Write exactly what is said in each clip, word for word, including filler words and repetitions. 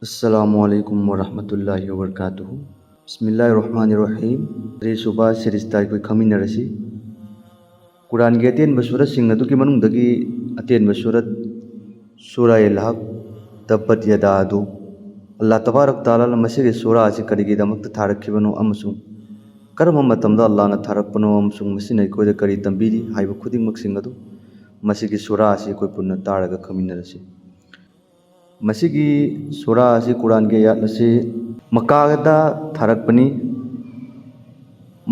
ꯑꯁꯂꯥꯃꯨ ꯑꯂꯩꯀꯨꯝ ꯋꯔꯍꯃꯇꯨꯜꯂꯥꯍꯤ ꯋꯕꯔꯀꯥꯇꯨꯍꯨ꯫ ꯕꯤꯁꯃꯤꯜꯂꯥꯍꯤꯔ ꯔꯍꯃꯥꯅꯤꯔ ꯔꯍꯤꯝ꯫ ꯇꯔꯦꯠꯁꯨꯕ ꯁꯤꯔꯤꯁꯇ ꯑꯩꯈꯣꯏ ꯈꯪꯃꯤꯟꯅꯔꯁꯤ꯫ ꯀꯨꯔꯥꯟꯒꯤ ꯑꯇꯦꯟꯕ ꯁꯨꯔꯁꯤꯡ ꯑꯗꯨꯒꯤ ꯃꯅꯨꯡꯗꯒꯤ ꯑꯇꯦꯟꯕ ꯁꯨꯔꯠ ꯁꯨꯔꯥ ꯑꯦ ꯂꯍꯕ, ꯇꯕꯠ ꯌꯗꯥ ꯑꯗꯨ ꯑꯜꯂꯥꯍ ꯇꯕꯥꯔꯛ ꯇꯥꯂꯥꯅ ꯃꯁꯤꯒꯤ ꯁꯨꯔꯥ ꯑꯁꯤ ꯀꯔꯤꯒꯤꯗꯃꯛꯇ ꯊꯥꯔꯛꯈꯤꯕꯅꯣ ꯑꯃꯁꯨꯡ ꯀꯔꯝꯕ ꯃꯇꯝꯗ ꯑꯜꯂꯥꯍꯅ ꯊꯥꯔꯛꯄꯅꯣ ꯑꯃꯁꯨꯡ ꯃꯁꯤꯅ ꯑꯩꯈꯣꯏꯗ ꯀꯔꯤ ꯇꯝꯕꯤꯔꯤ ꯍꯥꯏꯕ ꯈꯨꯗꯤꯡꯃꯛꯁꯤꯡ ꯑꯗꯨ ꯃꯁꯤꯒꯤ ꯁꯨꯔꯥ ꯑꯁꯤ ꯑꯩꯈꯣꯏ ꯄꯨꯟꯅ ꯇꯥꯔꯒ ꯈꯪꯃꯤꯟꯅꯔꯁꯤ꯫ ꯃꯁꯤꯒꯤ ꯁꯨꯔꯥ ꯑꯁꯤ, ꯀꯨꯔꯥꯟꯒꯤ ꯑꯥꯌꯥꯠ ꯑꯁꯤ ꯃꯛꯀꯥꯗ ꯊꯥꯔꯛꯄꯅꯤ꯫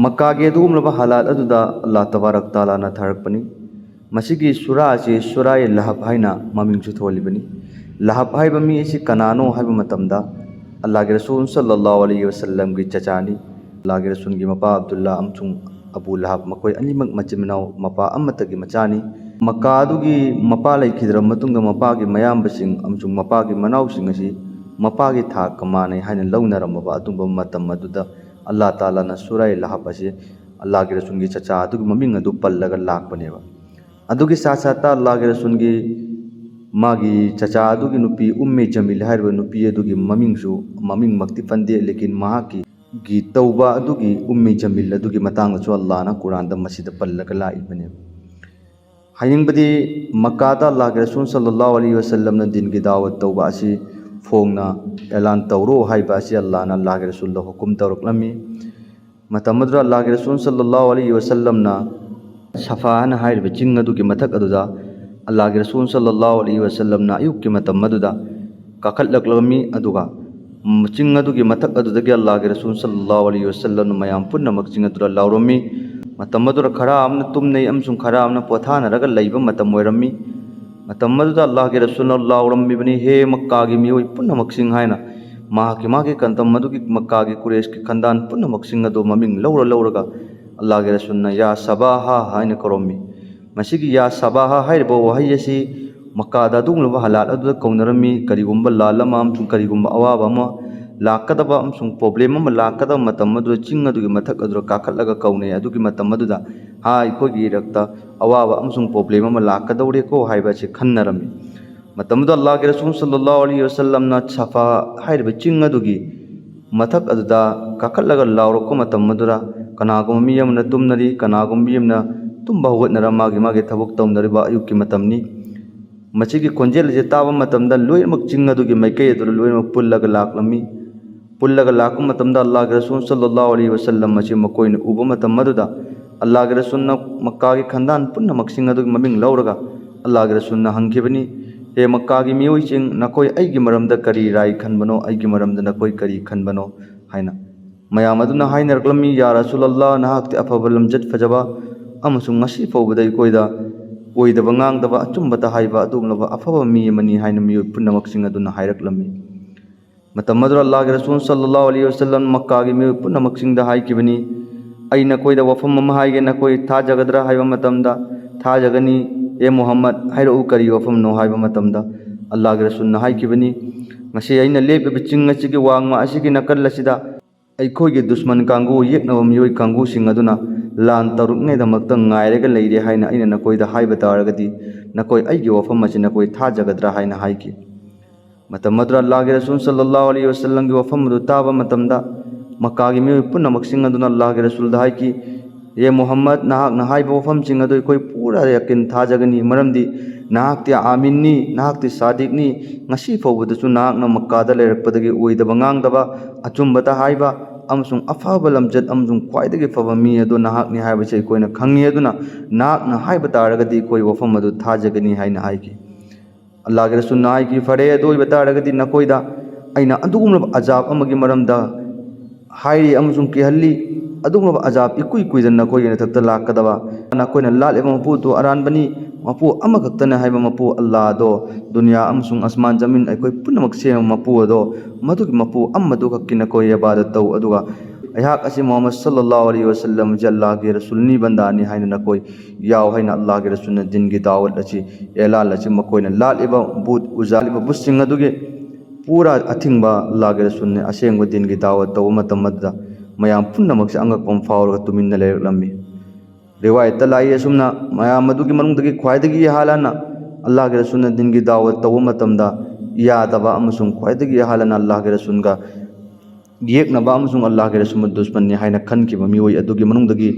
ꯃꯛꯀꯥꯒꯤ ꯑꯗꯨꯒꯨꯝꯂꯕ ꯍꯥꯂꯥꯠ ꯑꯗꯨꯗ ꯑꯜꯂꯥꯍ ꯇꯕꯥꯔꯛ ꯇꯥꯂꯥꯅ ꯊꯥꯔꯛꯄꯅꯤ꯫ ꯃꯁꯤꯒꯤ ꯁꯨꯔꯥ ꯑꯁꯤ ꯁꯨꯔꯥ ꯑꯦ ꯂꯍꯕ ꯍꯥꯏꯅ ꯃꯃꯤꯡꯁꯨ ꯊꯣꯜꯂꯤꯕꯅꯤ꯫ ꯂꯍꯕ ꯍꯥꯏꯕ ꯃꯤ ꯑꯁꯤ ꯀꯅꯥꯅꯣ ꯍꯥꯏꯕ ꯃꯇꯝꯗ, ꯑꯜꯂꯥꯍꯒꯤ ꯔꯁꯨꯜ ꯁꯜꯂꯜꯂꯥꯍꯨ ꯑꯂꯩꯍꯤ ꯋꯁꯜꯂꯝꯒꯤ ꯆꯆꯥꯅꯤ꯫ ꯑꯜꯂꯥꯍꯒꯤ ꯔꯁꯨꯜꯒꯤ ꯃꯄꯥ ꯑꯕꯗꯨꯜꯂꯥ ꯑꯃꯁꯨꯡ ꯑꯕꯨ ꯂꯍꯕ, ꯃꯈꯣꯏ ꯑꯅꯤꯃꯛ ꯃꯆꯤꯟ ꯃꯅꯥꯎ ꯃꯄꯥ ꯑꯃꯠꯇꯒꯤ ꯃꯆꯥꯅꯤ꯫ ꯃꯛꯀꯥ ꯑꯗꯨꯒꯤ ꯃꯄꯥ ꯂꯩꯈꯤꯗ꯭ꯔꯕ ꯃꯇꯨꯡꯗ, ꯃꯄꯥꯒꯤ ꯃꯌꯥꯝꯕꯁꯤꯡ ꯑꯃꯁꯨꯡ ꯃꯄꯥꯒꯤ ꯃꯅꯥꯎꯁꯤꯡ ꯑꯁꯤ ꯃꯄꯥꯒꯤ ꯊꯥꯛꯀ ꯃꯥꯟꯅꯩ ꯍꯥꯏꯅ ꯂꯧꯅꯔꯝꯃꯕ ꯑꯗꯨꯒꯨꯝꯕ ꯃꯇꯝ ꯑꯗꯨꯗ, ꯑꯜꯂꯥꯍ ꯇꯥꯂꯥꯅ ꯁꯨꯔꯥ ꯑꯦ ꯂꯍꯕ ꯑꯁꯤ ꯑꯜꯂꯥꯍꯒꯤ ꯔꯁꯨꯜꯒꯤ ꯆꯆꯥ ꯑꯗꯨꯒꯤ ꯃꯃꯤꯡ ꯑꯗꯨ ꯄꯜꯂꯒ ꯂꯥꯛꯄꯅꯦꯕ꯫ ꯑꯗꯨꯒꯤ ꯁꯥꯠ ꯁꯥꯠꯇ ꯑꯜꯂꯥꯍꯒꯤ ꯔꯁꯨꯜꯒꯤ ꯃꯥꯒꯤ ꯆꯆꯥ ꯑꯗꯨꯒꯤ ꯅꯨꯄꯤ ꯎꯝꯃꯦ ꯖꯃꯤꯜ ꯍꯥꯏꯔꯤꯕ ꯅꯨꯄꯤ ꯑꯗꯨꯒꯤ ꯃꯃꯤꯡꯁꯨ, ꯃꯃꯤꯡꯃꯛꯇꯤ ꯄꯟꯗꯦ, ꯂꯦꯀꯤꯟ ꯃꯍꯥꯛꯀꯤ ꯒꯤ ꯇꯧꯕ ꯑꯗꯨꯒꯤ ꯎꯝꯃꯤ ꯖꯃꯤꯜ ꯑꯗꯨꯒꯤ ꯃꯇꯥꯡꯗꯁꯨ ꯑꯜꯂꯥꯍꯅ ꯀꯨꯔꯥꯟꯗ ꯃꯁꯤꯗ ꯄꯜꯂꯒ ꯂꯥꯛꯏꯕꯅꯦꯕ꯫ ꯍꯥꯏꯅꯤꯡꯕꯗꯤ, ꯃꯛꯀꯥꯗ ꯑꯜꯂꯥꯍꯒꯤ ꯔꯁꯨꯜ ꯁꯜꯂꯜꯂꯥꯍꯨ ꯑꯂꯩꯍꯤ ꯋꯁꯜꯂꯝꯅ ꯗꯤꯟꯒꯤ ꯗꯥꯋꯠ ꯇꯧꯕ ꯑꯁꯤ ꯐꯣꯡꯅ ꯑꯦꯂꯥꯟ ꯇꯧꯔꯣ ꯍꯥꯏꯕ ꯑꯁꯤ ꯑꯜꯂꯥꯍꯅ ꯑꯜꯂꯥꯍꯒꯤ ꯔꯁꯨꯜꯗ ꯍꯨꯀꯨꯝ ꯇꯧꯔꯛꯂꯝꯃꯤ꯫ ꯃꯇꯝ ꯑꯗꯨꯗ ꯑꯜꯂꯥꯍꯒꯤ ꯔꯁꯨꯜ ꯁꯜꯂꯜꯂꯥꯍꯨ ꯑꯂꯩꯍꯤ ꯋꯁꯜꯂꯝꯅ ꯁꯐꯥ ꯍꯥꯏꯅ ꯍꯥꯏꯔꯤꯕ ꯆꯤꯡ ꯑꯗꯨꯒꯤ ꯃꯊꯛ ꯑꯗꯨꯗ ꯑꯜꯂꯥꯍꯒꯤ ꯔꯁꯨꯜ ꯁꯜꯂꯜꯂꯥꯍꯨ ꯑꯂꯩꯍꯤ ꯋꯁꯜꯂꯝꯅ ꯑꯌꯨꯛꯀꯤ ꯃꯇꯝ ꯑꯗꯨꯗ ꯀꯥꯈꯠꯂꯛꯂꯝꯃꯤ꯫ ꯑꯗꯨꯒ ꯆꯤꯡ ꯑꯗꯨꯒꯤ ꯃꯊꯛ ꯑꯗꯨꯗꯒꯤ ꯑꯜꯂꯥꯍꯒꯤ ꯔꯁꯨꯜ ꯁꯜꯂꯜꯂꯥꯍꯨ ꯑꯂꯩꯍꯤ ꯋꯁꯜꯂꯝꯅ ꯃꯌꯥꯝ ꯄꯨꯝꯅꯃꯛ ꯆꯤꯡ ꯑꯗꯨꯗ ꯂꯥꯎꯔꯝꯃꯤ꯫ ꯃꯇꯝ ꯑꯗꯨꯗ ꯈꯔ ꯑꯃꯅ ꯇꯨꯝꯅꯩ ꯑꯃꯁꯨꯡ ꯈꯔ ꯑꯃꯅ ꯄꯣꯊꯥꯅꯔꯒ ꯂꯩꯕ ꯃꯇꯝ ꯑꯣꯏꯔꯝꯃꯤ꯫ ꯃꯇꯝ ꯑꯗꯨꯗ ꯑꯜꯂꯥꯍꯒꯤ ꯔꯁꯨꯜꯅ ꯂꯥꯎꯔꯝꯃꯤꯕꯅꯤ, "ꯍꯦ ꯃꯛꯀꯥꯒꯤ ꯃꯤꯑꯣꯏ ꯄꯨꯝꯅꯃꯛꯁꯤꯡ" ꯍꯥꯏꯅ꯫ ꯃꯍꯥꯛꯀꯤ, ꯃꯥꯒꯤ ꯀꯟꯗꯝ ꯑꯗꯨꯒꯤ ꯃꯛꯀꯥꯒꯤ ꯀꯨꯔꯦꯁꯀꯤ ꯈꯟꯗꯥꯟ ꯄꯨꯝꯅꯃꯛꯁꯤꯡ ꯑꯗꯨ ꯃꯃꯤꯡ ꯂꯧꯔ ꯂꯧꯔꯒ ꯑꯜꯂꯥꯍꯒꯤ ꯔꯁꯨꯜꯅ "ꯌꯥ ꯁꯕꯥꯍꯥ" ꯍꯥꯏꯅ ꯀꯧꯔꯝꯃꯤ꯫ ꯃꯁꯤꯒꯤ "ꯌꯥ ꯁꯕꯥꯍꯥ" ꯍꯥꯏꯔꯤꯕ ꯋꯥꯍꯩ ꯑꯁꯤ ꯃꯛꯀꯥꯗ ꯑꯗꯨꯒꯨꯝꯂꯕ ꯍꯥꯂꯥꯠ ꯑꯗꯨꯗ ꯀꯧꯅꯔꯝꯃꯤ꯫ ꯀꯔꯤꯒꯨꯝꯕ ꯂꯥꯟ ꯑꯃ ꯑꯃꯁꯨꯡ ꯀꯔꯤꯒꯨꯝꯕ ꯑꯋꯥꯕ ꯑꯃ ꯂꯥꯛꯀꯗꯕ ꯑꯃꯁꯨꯡ ꯄ꯭ꯔꯣꯕ꯭ꯂꯦꯝ ꯑꯃ ꯂꯥꯛꯀꯗꯕ ꯃꯇꯝ ꯑꯗꯨꯗ ꯆꯤꯡ ꯑꯗꯨꯒꯤ ꯃꯊꯛ ꯑꯗꯨꯗ ꯀꯥꯈꯠꯂꯒ ꯀꯧꯅꯩ꯫ ꯑꯗꯨꯒꯤ ꯃꯇꯝ ꯑꯗꯨꯗ, "ꯍꯥ, ꯑꯩꯈꯣꯏꯒꯤ ꯏꯔꯛꯇ ꯑꯋꯥꯕ ꯑꯃꯁꯨꯡ ꯄ꯭ꯔꯣꯕ꯭ꯂꯦꯝ ꯑꯃ ꯂꯥꯛꯀꯗꯧꯔꯦꯀꯣ" ꯍꯥꯏꯕ ꯑꯁꯤ ꯈꯟꯅꯔꯝꯃꯤ꯫ ꯃꯇꯝꯗꯨꯗ ꯑꯜꯂꯥꯍꯒꯤ ꯔꯁꯨꯜ ꯁꯜꯂꯜꯂꯥꯍꯨ ꯑꯂꯩꯍꯤ ꯋꯥꯁꯜꯂꯝꯅ ꯁꯐꯥ ꯍꯥꯏꯔꯤꯕ ꯆꯤꯡ ꯑꯗꯨꯒꯤ ꯃꯊꯛ ꯑꯗꯨꯗ ꯀꯥꯈꯠꯂꯒ ꯂꯥꯎꯔꯛꯄ ꯃꯇꯝ ꯑꯗꯨꯗ, ꯀꯅꯥꯒꯨꯝꯕ ꯃꯤ ꯑꯃꯅ ꯇꯨꯝꯅꯔꯤ, ꯀꯅꯥꯒꯨꯝꯕ ꯃꯤ ꯑꯃꯅ ꯇꯨꯝꯕ ꯍꯧꯒꯠꯅꯔ ꯃꯥꯒꯤ ꯃꯥꯒꯤ ꯊꯕꯛ ꯇꯧꯅꯔꯤꯕ ꯑꯌꯨꯛꯀꯤ ꯃꯇꯝꯅꯤ꯫ ꯃꯁꯤꯒꯤ ꯈꯣꯟꯖꯦꯜ ꯑꯁꯤ ꯇꯥꯕ ꯃꯇꯝꯗ ꯂꯣꯏꯅꯃꯛ ꯆꯤꯡ ꯑꯗꯨꯒꯤ ꯃꯥꯏꯀꯩ ꯑꯗꯨꯗ ꯂꯣꯏꯅꯃꯛ ꯄꯨꯜꯂꯒ ꯂꯥꯛꯂꯝꯃꯤ꯫ ꯄꯨꯜꯂꯒ ꯂꯥꯛꯄ ꯃꯇꯝꯗ ꯑꯜꯂꯥꯍꯒꯤ ꯔꯁꯨꯜ ꯁꯜꯂꯜꯂꯥꯍꯨ ꯑꯂꯩꯍꯤ ꯋꯥꯁꯜꯂꯝ ꯑꯁꯤ ꯃꯈꯣꯏꯅ ꯎꯕ ꯃꯇꯝ ꯑꯗꯨꯗ, ꯑꯜꯂꯥꯍꯒꯤ ꯔꯁꯨꯜꯅ ꯃꯛꯀꯥꯒꯤ ꯈꯟꯗꯥꯟ ꯄꯨꯝꯅꯃꯛꯁꯤꯡ ꯑꯗꯨꯒꯤ ꯃꯃꯤꯡ ꯂꯧꯔꯒ ꯑꯜꯂꯥꯍꯒꯤ ꯔꯁꯨꯜꯅ ꯍꯪꯈꯤꯕꯅꯤ, "ꯍꯦ ꯃꯛꯀꯥꯒꯤ ꯃꯤꯑꯣꯏꯁꯤꯡ, ꯅꯈꯣꯏ ꯑꯩꯒꯤ ꯃꯔꯝꯗ ꯀꯔꯤ ꯔꯥꯏ ꯈꯟꯕꯅꯣ? ꯑꯩꯒꯤ ꯃꯔꯝꯗ ꯅꯈꯣꯏ ꯀꯔꯤ ꯈꯟꯕꯅꯣ?" ꯍꯥꯏꯅ꯫ ꯃꯌꯥꯝ ꯑꯗꯨꯅ ꯍꯥꯏꯅꯔꯛꯂꯝꯃꯤ, "ꯌꯥ ꯔꯁꯨꯜ ꯑꯜꯂꯥꯍ, ꯅꯍꯥꯛꯇꯤ ꯑꯐꯕ ꯂꯝꯆꯠ ꯐꯖꯕ ꯑꯃꯁꯨꯡ ꯉꯁꯤ ꯐꯥꯎꯕꯗ ꯑꯩꯈꯣꯏꯗ ꯑꯣꯏꯗꯕ ꯉꯥꯡꯗꯕ, ꯑꯆꯨꯝꯕꯇ ꯍꯥꯏꯕ ꯑꯗꯨꯒꯨꯝꯂꯕ ꯑꯐꯕ ꯃꯤ ꯑꯃꯅꯤ" ꯍꯥꯏꯅ ꯃꯤꯑꯣꯏ ꯄꯨꯝꯅꯃꯛꯁꯤꯡ ꯑꯗꯨꯅ ꯍꯥꯏꯔꯛꯂꯝꯃꯤ꯫ ꯃꯇꯝ ꯑꯗꯨꯗ ꯑꯜꯂꯥꯍꯒꯤ ꯔꯁꯨꯜ ꯁꯜꯂꯜꯂꯥꯍꯨ ꯑꯂꯩꯍꯤ ꯋꯥꯁꯜꯂꯝ ꯃꯛꯀꯥꯒꯤ ꯃꯤꯑꯣꯏ ꯄꯨꯝꯅꯃꯛꯁꯤꯡꯗ ꯍꯥꯏꯈꯤꯕꯅꯤ, "ꯑꯩ ꯅꯈꯣꯏꯗ ꯋꯥꯐꯝ ꯑꯃ ꯍꯥꯏꯒꯦ, ꯅꯈꯣꯏ ꯊꯥꯖꯒꯗ꯭ꯔꯥ?" ꯍꯥꯏꯕ ꯃꯇꯝꯗ, "ꯊꯥꯖꯒꯅꯤ, ꯑꯦ ꯃꯨꯍꯝꯃꯗ, ꯍꯥꯏꯔꯛꯎ, ꯀꯔꯤ ꯋꯥꯐꯝꯅꯣ?" ꯍꯥꯏꯕ ꯃꯇꯝꯗ, ꯑꯜꯂꯥꯍꯒꯤ ꯔꯁꯨꯜꯅ ꯍꯥꯏꯈꯤꯕꯅꯤ, "ꯉꯁꯤ ꯑꯩꯅ ꯂꯦꯞꯂꯤꯕ ꯆꯤꯡ ꯑꯁꯤꯒꯤ ꯋꯥꯡꯃ ꯑꯁꯤꯒꯤ ꯅꯥꯀꯜ ꯑꯁꯤꯗ ꯑꯩꯈꯣꯏꯒꯤ ꯗꯨꯁꯃꯟ ꯀꯥꯡꯕꯨ, ꯌꯦꯛꯅꯕ ꯃꯤꯑꯣꯏ ꯀꯥꯡꯕꯨꯁꯤꯡ ꯑꯗꯨꯅ ꯂꯥꯟ ꯇꯧꯔꯛꯅꯉꯩꯗꯃꯛꯇ ꯉꯥꯏꯔꯒ ꯂꯩꯔꯦ ꯍꯥꯏꯅ ꯑꯩꯅ ꯅꯈꯣꯏꯗ ꯍꯥꯏꯕ ꯇꯥꯔꯒꯗꯤ, ꯅꯈꯣꯏ ꯑꯩꯒꯤ ꯋꯥꯐꯝ ꯑꯁꯤ ꯅꯈꯣꯏ ꯊꯥꯖꯒꯗ꯭ꯔꯥ?" ꯍꯥꯏꯅ ꯍꯥꯏꯈꯤ꯫ ꯃꯇꯝ ꯑꯗꯨꯗ ꯑꯜꯂꯥꯍꯒꯤ ꯔꯁꯨꯜ ꯁꯜꯂꯜꯂꯥꯍꯨ ꯑꯂꯩꯍꯤ ꯋꯥꯁꯜꯂꯝꯒꯤ ꯋꯥꯐꯝ ꯑꯗꯨ ꯇꯥꯕ ꯃꯇꯝꯗ, ꯃꯛꯀꯥꯒꯤ ꯃꯤꯑꯣꯏ ꯄꯨꯝꯅꯃꯛꯁꯤꯡ ꯑꯗꯨꯅ ꯑꯜꯂꯥꯍꯒꯤ ꯔꯁꯨꯜꯗ ꯍꯥꯏꯈꯤ, "ꯑꯦ ꯃꯨꯍꯝꯃꯗ, ꯅꯍꯥꯛꯅ ꯍꯥꯏꯕ ꯋꯥꯐꯝꯁꯤꯡ ꯑꯗꯨ ꯑꯩꯈꯣꯏ ꯄꯨꯔꯥ ꯌꯥꯀꯤꯟ ꯊꯥꯖꯒꯅꯤ, ꯃꯔꯝꯗꯤ ꯅꯍꯥꯛꯇꯤ ꯑꯥꯃꯤꯟꯅꯤ, ꯅꯍꯥꯛꯇꯤ ꯁꯥꯗꯤꯛꯅꯤ꯫ ꯉꯁꯤ ꯐꯥꯎꯕꯗꯁꯨ ꯅꯍꯥꯛꯅ ꯃꯛꯀꯥꯗ ꯂꯩꯔꯛꯄꯗꯒꯤ ꯑꯣꯏꯗꯕ ꯉꯥꯡꯗꯕ, ꯑꯆꯨꯝꯕꯇ ꯍꯥꯏꯕ ꯑꯃꯁꯨꯡ ꯑꯐꯕ ꯂꯝꯆꯠ ꯑꯃꯁꯨꯡ ꯈ꯭ꯋꯥꯏꯗꯒꯤ ꯐꯕ ꯃꯤ ꯑꯗꯨ ꯅꯍꯥꯛꯅꯤ ꯍꯥꯏꯕꯁꯤ ꯑꯩꯈꯣꯏꯅ ꯈꯪꯉꯤ꯫ ꯑꯗꯨꯅ ꯅꯍꯥꯛꯅ ꯍꯥꯏꯕ ꯇꯥꯔꯒꯗꯤ ꯑꯩꯈꯣꯏ ꯋꯥꯐꯝ ꯑꯗꯨ ꯊꯥꯖꯒꯅꯤ" ꯍꯥꯏꯅ ꯍꯥꯏꯈꯤ꯫ ꯑꯜꯂꯥꯍꯒꯤ ꯔꯁꯨꯜꯅ ꯍꯥꯏꯈꯤ, "ꯐꯔꯦ, ꯑꯗꯨ ꯑꯣꯏꯕ ꯇꯥꯔꯒꯗꯤ ꯅꯈꯣꯏꯗ ꯑꯩꯅ ꯑꯗꯨꯒꯨꯝꯂꯕ ꯑꯖꯥꯕ ꯑꯃꯒꯤ ꯃꯔꯝꯗ ꯍꯥꯏꯔꯤ ꯑꯃꯁꯨꯡ ꯀꯤꯍꯜꯂꯤ, ꯑꯗꯨꯒꯨꯝꯂꯕ ꯑꯖꯥꯕ ꯏꯀꯨꯏ ꯀꯨꯏꯗꯅ ꯅꯈꯣꯏꯒꯤ ꯅꯊꯛꯇ ꯂꯥꯛꯀꯗꯕ꯫ ꯅꯈꯣꯏꯅ ꯂꯥꯠꯂꯤꯕ ꯃꯄꯨꯗꯨ ꯑꯔꯥꯟꯕꯅꯤ, ꯃꯄꯨ ꯑꯃꯈꯛꯇꯅꯤ ꯍꯥꯏꯕ ꯃꯄꯨ ꯑꯜꯂꯥꯍꯗꯣ ꯗꯨꯅꯤꯌꯥ ꯑꯃꯁꯨꯡ ꯑꯁꯃꯥꯟ ꯖꯃꯤꯟ ꯑꯩꯈꯣꯏ ꯄꯨꯝꯅꯃꯛ ꯁꯦꯝꯕ ꯃꯄꯨ ꯑꯗꯣ, ꯃꯗꯨꯒꯤ ꯃꯄꯨ ꯑꯃꯗꯨ ꯈꯛꯀꯤ ꯅꯈꯣꯏ ꯏꯕꯥꯗꯠ ꯇꯧ, ꯑꯗꯨꯒ ꯑꯩꯍꯥꯛ ꯑꯁꯤ ꯃꯨꯍꯝꯃꯗ ꯁꯜꯂꯜꯂꯥꯍꯨ ꯑꯂꯩꯍꯤ ꯋꯥꯁꯜꯂꯝ ꯑꯁꯤ ꯑꯜꯂꯥꯍꯒꯤ ꯔꯁꯨꯜꯅꯤ, ꯕꯟꯗꯥꯅꯤ ꯍꯥꯏꯅ ꯅꯈꯣꯏ ꯌꯥꯎ" ꯍꯥꯏꯅ ꯑꯜꯂꯥꯍꯒꯤ ꯔꯁꯨꯜꯅ ꯗꯤꯟꯒꯤ ꯗꯥꯋꯠ ꯑꯁꯤ, ꯑꯦꯂꯥꯟ ꯑꯁꯤ ꯃꯈꯣꯏꯅ ꯂꯥꯠꯂꯤꯕ ꯕꯨꯠ, ꯎꯖꯥ ꯂꯥꯠꯂꯤꯕ ꯕꯨꯠꯁꯤꯡ ꯑꯗꯨꯒꯤ ꯄꯨꯔꯥ ꯑꯊꯤꯡꯕ ꯑꯜꯂꯥꯍꯒꯤ ꯔꯁꯨꯜꯅ ꯑꯁꯦꯡꯕ ꯗꯤꯟꯒꯤ ꯗꯥꯋꯠ ꯇꯧꯕ ꯃꯇꯝ ꯑꯗꯨꯗ ꯃꯌꯥꯝ ꯄꯨꯝꯅꯃꯛꯁꯦ ꯑꯉꯛꯄ ꯑꯃ ꯐꯥꯎꯔꯒ ꯇꯨꯃꯤꯟꯅ ꯂꯩꯔꯛꯂꯝꯃꯤ꯫ ꯔꯤꯋꯥꯌꯠꯇ ꯂꯥꯛꯏ ꯑꯁꯨꯝꯅ, ꯃꯌꯥꯝ ꯑꯗꯨꯒꯤ ꯃꯅꯨꯡꯗꯒꯤ ꯈ꯭ꯋꯥꯏꯗꯒꯤ ꯍꯥꯂꯥꯟꯅ ꯑꯜꯂꯥꯍꯒꯤ ꯔꯁꯨꯜꯅ ꯗꯤꯟꯒꯤ ꯗꯥꯋꯠ ꯇꯧꯕ ꯃꯇꯝꯗ ꯌꯥꯗꯕ ꯑꯃꯁꯨꯡ ꯈ꯭ꯋꯥꯏꯗꯒꯤ ꯑꯍꯜ ꯑꯅ ꯑꯜꯂꯥꯍꯒꯤ ꯔꯁꯨꯜꯒ ꯌꯦꯛꯅꯕ ꯑꯃꯁꯨꯡ ꯑꯜꯂꯥꯍꯒꯤ ꯔꯁꯨꯜ ꯗꯨꯁꯃꯟꯅꯤ ꯍꯥꯏꯅ ꯈꯟꯈꯤꯕ ꯃꯤꯑꯣꯏ ꯑꯗꯨꯒꯤ ꯃꯅꯨꯡꯗꯒꯤ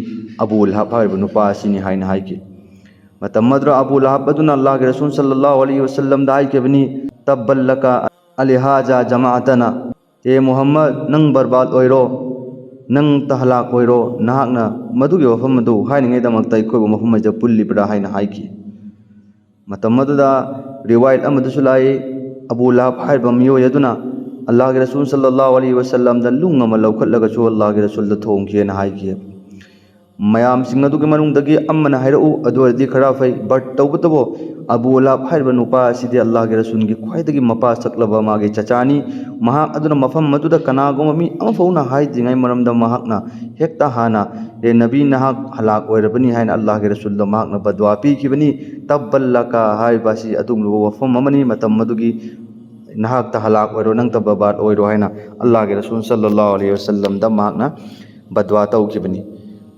ꯑꯕꯨ ꯂꯍꯕ ꯍꯥꯏꯔꯤꯕ ꯅꯨꯄꯥ ꯑꯁꯤꯅꯤ ꯍꯥꯏꯅ ꯍꯥꯏꯈꯤ꯫ ꯃꯇꯝ ꯑꯗꯨꯗ ꯑꯕꯨ ꯂꯍꯕ ꯑꯗꯨꯅ ꯑꯜꯂꯥꯍꯒꯤ ꯔꯁꯨꯜ ꯁꯜꯂꯜꯂꯥꯍꯨ ꯑꯂꯩꯍꯤ ꯋꯁꯜꯂꯝꯗ ꯍꯥꯏꯈꯤꯕꯅꯤ, "ꯇꯕꯜ ꯂꯀ ꯑꯂꯤꯍꯥꯖꯥ ꯖꯃꯥꯑꯇꯅ"꯫ "ꯍꯦ ꯃꯨꯍꯝꯃꯗ, ꯅꯪ ꯕꯔꯕꯥꯗ ꯑꯣꯏꯔꯣ, ꯅꯪ ꯇꯍꯂꯥꯛ ꯑꯣꯏꯔꯣ, ꯅꯍꯥꯛꯅ ꯃꯗꯨꯒꯤ ꯋꯥꯐꯝ ꯑꯗꯨ ꯍꯥꯏꯅꯉꯩꯗꯃꯛꯇ ꯑꯩꯈꯣꯏꯕꯨ ꯃꯐꯝ ꯑꯁꯤꯗ ꯄꯨꯜꯂꯤꯕ꯭ꯔꯥ?" ꯍꯥꯏꯅ ꯍꯥꯏꯈꯤ꯫ ꯃꯇꯝ ꯑꯗꯨꯗ ꯔꯤꯋꯥꯌꯠ ꯑꯃꯗꯁꯨ ꯂꯥꯛꯏ, ꯑꯕꯨ ꯂꯍꯕ ꯍꯥꯏꯔꯤꯕ ꯃꯤꯑꯣꯏ ꯑꯗꯨꯅ ꯑꯜꯂꯥꯍꯒꯤ ꯔꯁꯨꯜ ꯁꯜꯂꯜꯂꯥꯍꯨ ꯑꯂꯩꯍꯤ ꯋꯁꯜꯂꯝꯗ ꯂꯨꯡ ꯑꯃ ꯂꯧꯈꯠꯂꯒꯁꯨ ꯑꯜꯂꯥꯍꯒꯤ ꯔꯁꯨꯜꯗ ꯊꯣꯡꯈꯤꯑꯅ ꯍꯥꯏꯈꯤ꯫ ꯃꯌꯥꯝꯁꯤꯡ ꯑꯗꯨꯒꯤ ꯃꯅꯨꯡꯗꯒꯤ ꯑꯃꯅ ꯍꯥꯏꯔꯛꯎ, ꯑꯗꯨ ꯑꯣꯏꯔꯗꯤ ꯈꯔ ꯐꯩ꯫ But ꯇꯧꯕꯇꯕꯨ ꯑꯕꯨ ꯂꯍꯕ ꯍꯥꯏꯔꯤꯕ ꯅꯨꯄꯥ ꯑꯁꯤꯗꯤ ꯑꯜꯂꯥꯍꯒꯤ ꯔꯁꯨꯜꯒꯤ ꯈ꯭ꯋꯥꯏꯗꯒꯤ ꯃꯄꯥ ꯁꯛꯂꯕ ꯃꯥꯒꯤ ꯆꯆꯥꯅꯤ꯫ ꯃꯍꯥꯛ ꯑꯗꯨꯅ ꯃꯐꯝ ꯑꯗꯨꯗ ꯀꯅꯥꯒꯨꯝꯕ ꯃꯤ ꯑꯃꯐꯥꯎꯅ ꯍꯥꯏꯗ꯭ꯔꯤꯉꯩ ꯃꯔꯝꯗ ꯃꯍꯥꯛꯅ ꯍꯦꯛꯇ ꯍꯥꯟꯅ, "ꯑꯦ ꯅꯕꯤ, ꯅꯍꯥꯛ ꯍꯂꯥꯛ ꯑꯣꯏꯔꯕꯅꯤ" ꯍꯥꯏꯅ ꯑꯜꯂꯥꯍꯒꯤ ꯔꯁꯨꯜꯗ ꯃꯍꯥꯛꯅ ꯕꯗꯋꯥ ꯄꯤꯈꯤꯕꯅꯤ꯫ "ꯇꯕꯜ ꯂꯀ" ꯍꯥꯏꯔꯤꯕ ꯑꯁꯤ ꯑꯗꯨꯒꯨꯝꯂꯕ ꯋꯥꯐꯝ ꯑꯃꯅꯤ꯫ ꯃꯇꯝ ꯑꯗꯨꯒꯤ "ꯅꯍꯥꯛꯇ ꯍꯂꯥꯛ ꯑꯣꯏꯔꯣ, ꯅꯪꯇ ꯕꯔꯕꯥꯗ ꯑꯣꯏꯔꯣ" ꯍꯥꯏꯅ ꯑꯜꯂꯥꯍꯒꯤ ꯔꯁꯨꯜ ꯁꯜꯂꯜꯂꯥꯍꯨ ꯑꯂꯩꯍꯤ ꯋꯁꯜꯂꯝꯗ ꯃꯍꯥꯛꯅ ꯕꯗꯋꯥ ꯇꯧꯈꯤꯕꯅꯤ꯫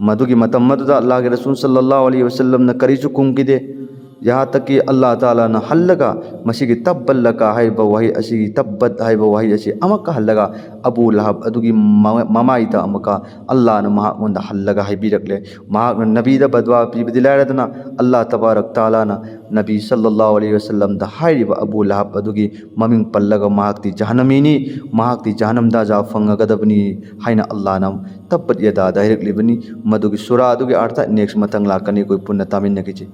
ꯃꯗꯨꯒꯤ ꯃꯇꯝ ꯑꯗꯨꯗ ꯑꯜꯂꯥꯍꯒꯤ ꯔꯁꯨꯜ ꯁꯜꯂꯜꯂꯥꯍꯨ ꯑꯂꯩꯍꯤ ꯋꯁꯜꯂꯝꯅ ꯀꯔꯤꯁꯨ ꯈꯨꯝꯈꯤꯗꯦ꯫ ꯌꯍꯥ ꯇꯛ ꯀꯤ ꯑꯜꯂꯥꯍ ꯇꯥꯂꯥꯅ ꯍꯜꯂꯒ ꯃꯁꯤꯒꯤ "ꯇꯕꯜ ꯂꯀ" ꯍꯥꯏꯔꯤꯕ ꯋꯥꯍꯩ ꯑꯁꯤꯒꯤ, "ꯇꯕꯠ" ꯍꯥꯏꯕ ꯋꯥꯍꯩ ꯑꯁꯤ ꯑꯃꯨꯛꯀ ꯍꯜꯂꯒ ꯑꯕꯨ ꯂꯍꯕ ꯑꯗꯨꯒꯤ ꯃ-, ꯃꯃꯥꯏꯗ ꯑꯃꯨꯛꯀ ꯑꯜꯂꯥꯍꯅ ꯃꯍꯥꯛꯉꯣꯟꯗ ꯍꯜꯂꯒ ꯍꯥꯏꯕꯤꯔꯛꯂꯦ꯫ ꯃꯍꯥꯛꯅ ꯅꯕꯤꯗ ꯕꯗꯋꯥ ꯄꯤꯕꯗꯤ ꯂꯥꯏꯔꯗꯅ, ꯑꯜꯂꯥꯍ ꯇꯕꯥꯔꯛ ꯇꯥꯂꯥꯅ ꯅꯕꯤ ꯁꯜꯂꯜꯂꯥꯍꯨ ꯑꯂꯩꯍꯤ ꯋꯁꯜꯂꯝꯗ ꯍꯥꯏꯔꯤꯕ ꯑꯕꯨ ꯂꯍꯕ ꯑꯗꯨꯒꯤ ꯃꯃꯤꯡ ꯄꯜꯂꯒ, "ꯃꯍꯥꯛꯇꯤ ꯖꯍꯅꯃꯤꯅꯤ, ꯃꯍꯥꯛꯇꯤ ꯖꯍꯅꯝꯗ ꯑꯖꯥꯕ ꯐꯪꯒꯗꯕꯅꯤ" ꯍꯥꯏꯅ ꯑꯜꯂꯥꯍꯅ ꯇꯕꯠ ꯌꯗꯥꯗ ꯍꯥꯏꯔꯛꯂꯤꯕꯅꯤ꯫ ꯃꯗꯨꯒꯤ ꯁꯨꯔꯥ ꯑꯗꯨꯒꯤ ꯑꯥꯔꯊ next ꯃꯊꯪ ꯂꯥꯛꯀꯅꯤ, ꯑꯩꯈꯣꯏ ꯄꯨꯟꯅ ꯇꯥꯃꯤꯟꯅꯈꯤꯁꯤ꯫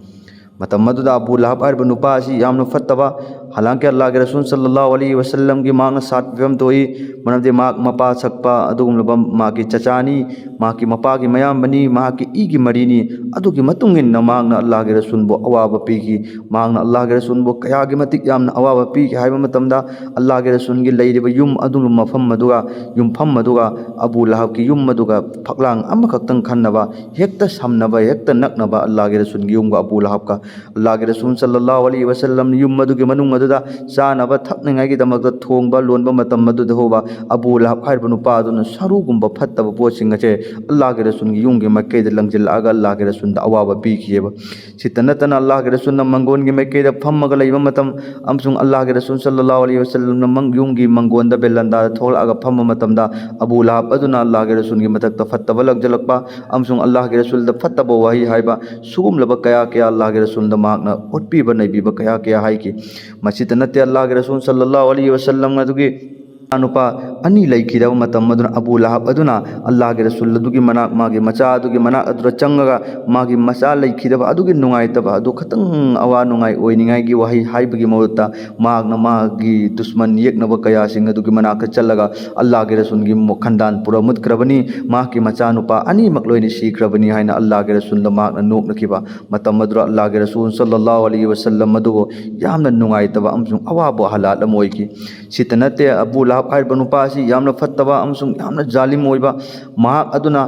ꯃꯇꯝ ꯑꯗꯨꯗ ꯑꯕꯨ ꯂꯍꯕ ꯍꯥꯏꯔꯤꯕ ꯅꯨꯄꯥ ꯑꯁꯤ ꯌꯥꯝꯅ ꯐꯠꯇꯕ, ꯍꯂꯥꯡꯀꯤ ꯑꯜꯂꯥꯍꯒꯤ ꯔꯁꯨꯜ ꯁꯜꯂꯜꯂꯥꯍꯨ ꯑꯂꯩꯍꯤ ꯋꯁꯜꯂꯝꯒꯤ ꯃꯍꯥꯛꯅ ꯁꯥꯠ ꯐꯤꯕꯝ ꯊꯣꯛꯏ꯫ ꯃꯔꯝꯗꯤ ꯃꯍꯥꯛ ꯃꯄꯥ ꯁꯛꯄ ꯑꯗꯨꯒꯨꯝꯂꯕ ꯃꯍꯥꯛꯀꯤ ꯆꯆꯥꯅꯤ, ꯃꯍꯥꯛꯀꯤ ꯃꯄꯥꯒꯤ ꯃꯌꯥꯝꯕꯅꯤ, ꯃꯍꯥꯛꯀꯤ ꯏꯒꯤ ꯃꯔꯤꯅꯤ꯫ ꯑꯗꯨꯒꯤ ꯃꯇꯨꯡ ꯏꯟꯅ ꯃꯍꯥꯛꯅ ꯑꯜꯂꯥꯍꯒꯤ ꯔꯁꯨꯜꯕꯨ ꯑꯋꯥꯕ ꯄꯤꯈꯤ꯫ ꯃꯍꯥꯛꯅ ꯑꯜꯂꯥꯍꯒꯤ ꯔꯁꯨꯜꯕꯨ ꯀꯌꯥꯒꯤ ꯃꯇꯤꯛ ꯌꯥꯝꯅ ꯑꯋꯥꯕ ꯄꯤꯈꯤ ꯍꯥꯏꯕ ꯃꯇꯝꯗ, ꯑꯜꯂꯥꯍꯒꯤ ꯔꯁꯨꯜꯒꯤ ꯂꯩꯔꯤꯕ ꯌꯨꯝ ꯑꯗꯨꯒꯤ ꯃꯐꯝ ꯑꯗꯨꯒ, ꯌꯨꯝꯐꯝ ꯑꯗꯨꯒ, ꯑꯕꯨ ꯂꯍꯕꯀꯤ ꯌꯨꯝ ꯑꯗꯨꯒ ꯐꯛꯂꯥꯡ ꯑꯃꯈꯛꯇꯪ ꯈꯟꯅꯕ, ꯍꯦꯛꯇ ꯁꯝꯅꯕ, ꯍꯦꯛꯇ ꯅꯛꯅꯕ ꯑꯜꯂꯥꯍꯒꯤ ꯔꯁꯨꯜꯒꯤ ꯌꯨꯝꯒ ꯑꯕꯨ ꯂꯍꯕꯀ꯫ ꯑꯜꯂꯥꯍꯒꯤ ꯔꯁꯨꯜ ꯁꯜꯂꯜꯂꯥꯍꯨ ꯑꯂꯩꯍꯤ ꯋꯁꯜꯂꯝ ꯌꯨꯝ ꯑꯗꯨꯒꯤ ꯃꯅꯨꯡ ꯑꯗꯨꯗ ꯆꯥꯅꯕ ꯊꯛꯅꯤꯡꯉꯥꯏꯒꯤꯗꯃꯛꯇ ꯊꯣꯡꯕ ꯂꯣꯟꯕ ꯃꯇꯝ ꯑꯗꯨꯗ ꯍꯧꯕ ꯑꯕꯨ ꯂꯍꯕ ꯍꯥꯏꯔꯤꯕ ꯅꯨꯄꯥ ꯑꯗꯨꯅ ꯁꯔꯨꯒꯨꯝꯕ ꯐꯠꯇꯕ ꯄꯣꯠꯁꯤꯡ ꯑꯁꯦ ꯑꯜꯂꯥꯍꯒꯤ ꯔꯁꯨꯜꯒꯤ ꯌꯨꯝꯒꯤ ꯃꯥꯏꯀꯩꯗ ꯂꯪꯁꯤꯜꯂꯛꯑꯒ ꯑꯜꯂꯥꯍꯒꯤ ꯔꯁꯨꯜꯗ ꯑꯋꯥꯕ ꯄꯤꯈꯤꯑꯕ꯫ ꯁꯤꯇ ꯅꯠꯇꯅ ꯑꯜꯂꯥꯍꯒꯤ ꯔꯁꯨꯜꯅ ꯃꯪꯒꯣꯟꯒꯤ ꯃꯥꯏꯀꯩꯗ ꯐꯝꯃꯒ ꯂꯩꯕ ꯃꯇꯝ ꯑꯃꯁꯨꯡ ꯑꯜꯂꯥꯍꯒꯤ ꯔꯁꯨꯜ ꯁꯜꯂꯜꯂꯥꯍꯨ ꯑꯂꯩꯍꯤ ꯋꯁꯜꯂꯝꯅ ꯃꯪ-, ꯌꯨꯝꯒꯤ ꯃꯪꯒꯣꯟꯗ ꯕꯦꯂꯟꯗꯥꯗ ꯊꯣꯛꯂꯛꯑꯒ ꯐꯝꯕ ꯃꯇꯝꯗ ꯑꯕꯨ ꯂꯍꯕ ꯑꯗꯨꯅ ꯑꯜꯂꯥꯍꯒꯤ ꯔꯁꯨꯜꯒꯤ ꯃꯊꯛꯇ ꯐꯠꯇꯕ ꯂꯪꯁꯤꯜꯂꯛꯄ ꯑꯃꯁꯨꯡ ꯑꯜꯂꯥꯍꯒꯤ ꯔꯁꯨꯜꯗ ꯐꯠꯇꯕ ꯋꯥꯍꯩ ꯍꯥꯏꯕ, ꯁꯤꯒꯨꯝꯂꯕ ꯀꯌꯥ ꯀꯌꯥ ꯑꯜꯂꯥꯍꯒꯤ ꯔꯁꯨꯜꯗ ꯃꯍꯥꯛꯅ ꯑꯣꯠꯄꯤꯕ ꯅꯩꯕꯤꯕ ꯀꯌꯥ ꯀꯌꯥ ꯍꯥꯏꯈꯤ꯫ ꯃꯁꯤꯇ ꯅꯠꯇꯦ, ꯑꯜꯂꯥꯍꯒꯤ ꯔꯁꯨꯜ ꯁꯜꯂꯜꯂꯥꯍꯨ ꯑꯂꯩꯍꯤ ꯋꯁꯜꯂꯝ ꯑꯗꯨꯒꯤ ꯅꯨꯄꯥ ꯑꯅꯤ ꯂꯩꯈꯤꯗꯕ ꯃꯇꯝ ꯑꯗꯨꯅ ꯑꯕꯨ ꯂꯍꯕ ꯑꯗꯨꯅ ꯑꯜꯂꯥꯍꯒꯤ ꯔꯁꯨꯜ ꯑꯗꯨꯒꯤ ꯃꯅꯥꯛ, ꯃꯥꯒꯤ ꯃꯆꯥ ꯑꯗꯨꯒꯤ ꯃꯅꯥꯛ ꯑꯗꯨꯗ ꯆꯪꯉꯒ ꯃꯥꯒꯤ ꯃꯆꯥ ꯂꯩꯈꯤꯗꯕ ꯑꯗꯨꯒꯤ ꯅꯨꯡꯉꯥꯏꯇꯕ ꯑꯗꯨ ꯈꯇꯪ ꯑꯋꯥ ꯅꯨꯡꯉꯥꯏ ꯑꯣꯏꯅꯤꯡꯉꯥꯏꯒꯤ ꯋꯥꯍꯩ ꯍꯥꯏꯕꯒꯤ ꯃꯍꯨꯠꯇ ꯃꯍꯥꯛꯅ ꯃꯥꯒꯤ ꯗꯨꯁꯃꯟ ꯌꯦꯛꯅꯕ ꯀꯌꯥꯁꯤꯡ ꯑꯗꯨꯒꯤ ꯃꯅꯥꯛꯇ ꯆꯠꯂꯒ ꯑꯜꯂꯥꯍꯒꯤ ꯔꯁꯨꯜꯒꯤ ꯃꯣ-, ꯈꯟꯗꯥꯟ ꯄꯨꯔꯥ ꯃꯨꯠꯈ꯭ꯔꯕꯅꯤ, ꯃꯍꯥꯛꯀꯤ ꯃꯆꯥꯅꯨꯄꯥ ꯑꯅꯤꯃꯛ ꯂꯣꯏꯅ ꯁꯤꯈ꯭ꯔꯕꯅꯤ ꯍꯥꯏꯅ ꯑꯜꯂꯥꯍꯒꯤ ꯔꯁꯨꯜꯗ ꯃꯍꯥꯛꯅ ꯅꯣꯛꯅꯈꯤꯕ ꯃꯇꯝ ꯑꯗꯨꯗ ꯑꯜꯂꯥꯍꯒꯤ ꯔꯁꯨꯜ ꯁꯜꯂꯜꯂꯥꯍꯨ ꯑꯂꯩꯍꯤ ꯋꯁꯜꯂꯝ ꯑꯗꯨꯕꯨ ꯌꯥꯝꯅ ꯅꯨꯡꯉꯥꯏꯇꯕ ꯑꯃꯁꯨꯡ ꯑꯋꯥꯕ ꯍꯥꯂꯥꯠ ꯑꯃ ꯑꯣꯏꯈꯤ꯫ ꯁꯤꯇ ꯅꯠꯇꯦ, ꯑꯕꯨ ꯂꯍꯕ ꯍꯥꯏꯔꯤꯕ ꯅꯨꯄꯥ ꯑꯁꯤ ꯌꯥꯝꯅ ꯐꯠꯇꯕ ꯑꯃꯁꯨꯡ ꯌꯥꯝꯅ ꯖꯥꯂꯤꯝ ꯑꯣꯏꯕ, ꯃꯍꯥꯛ ꯑꯗꯨꯅ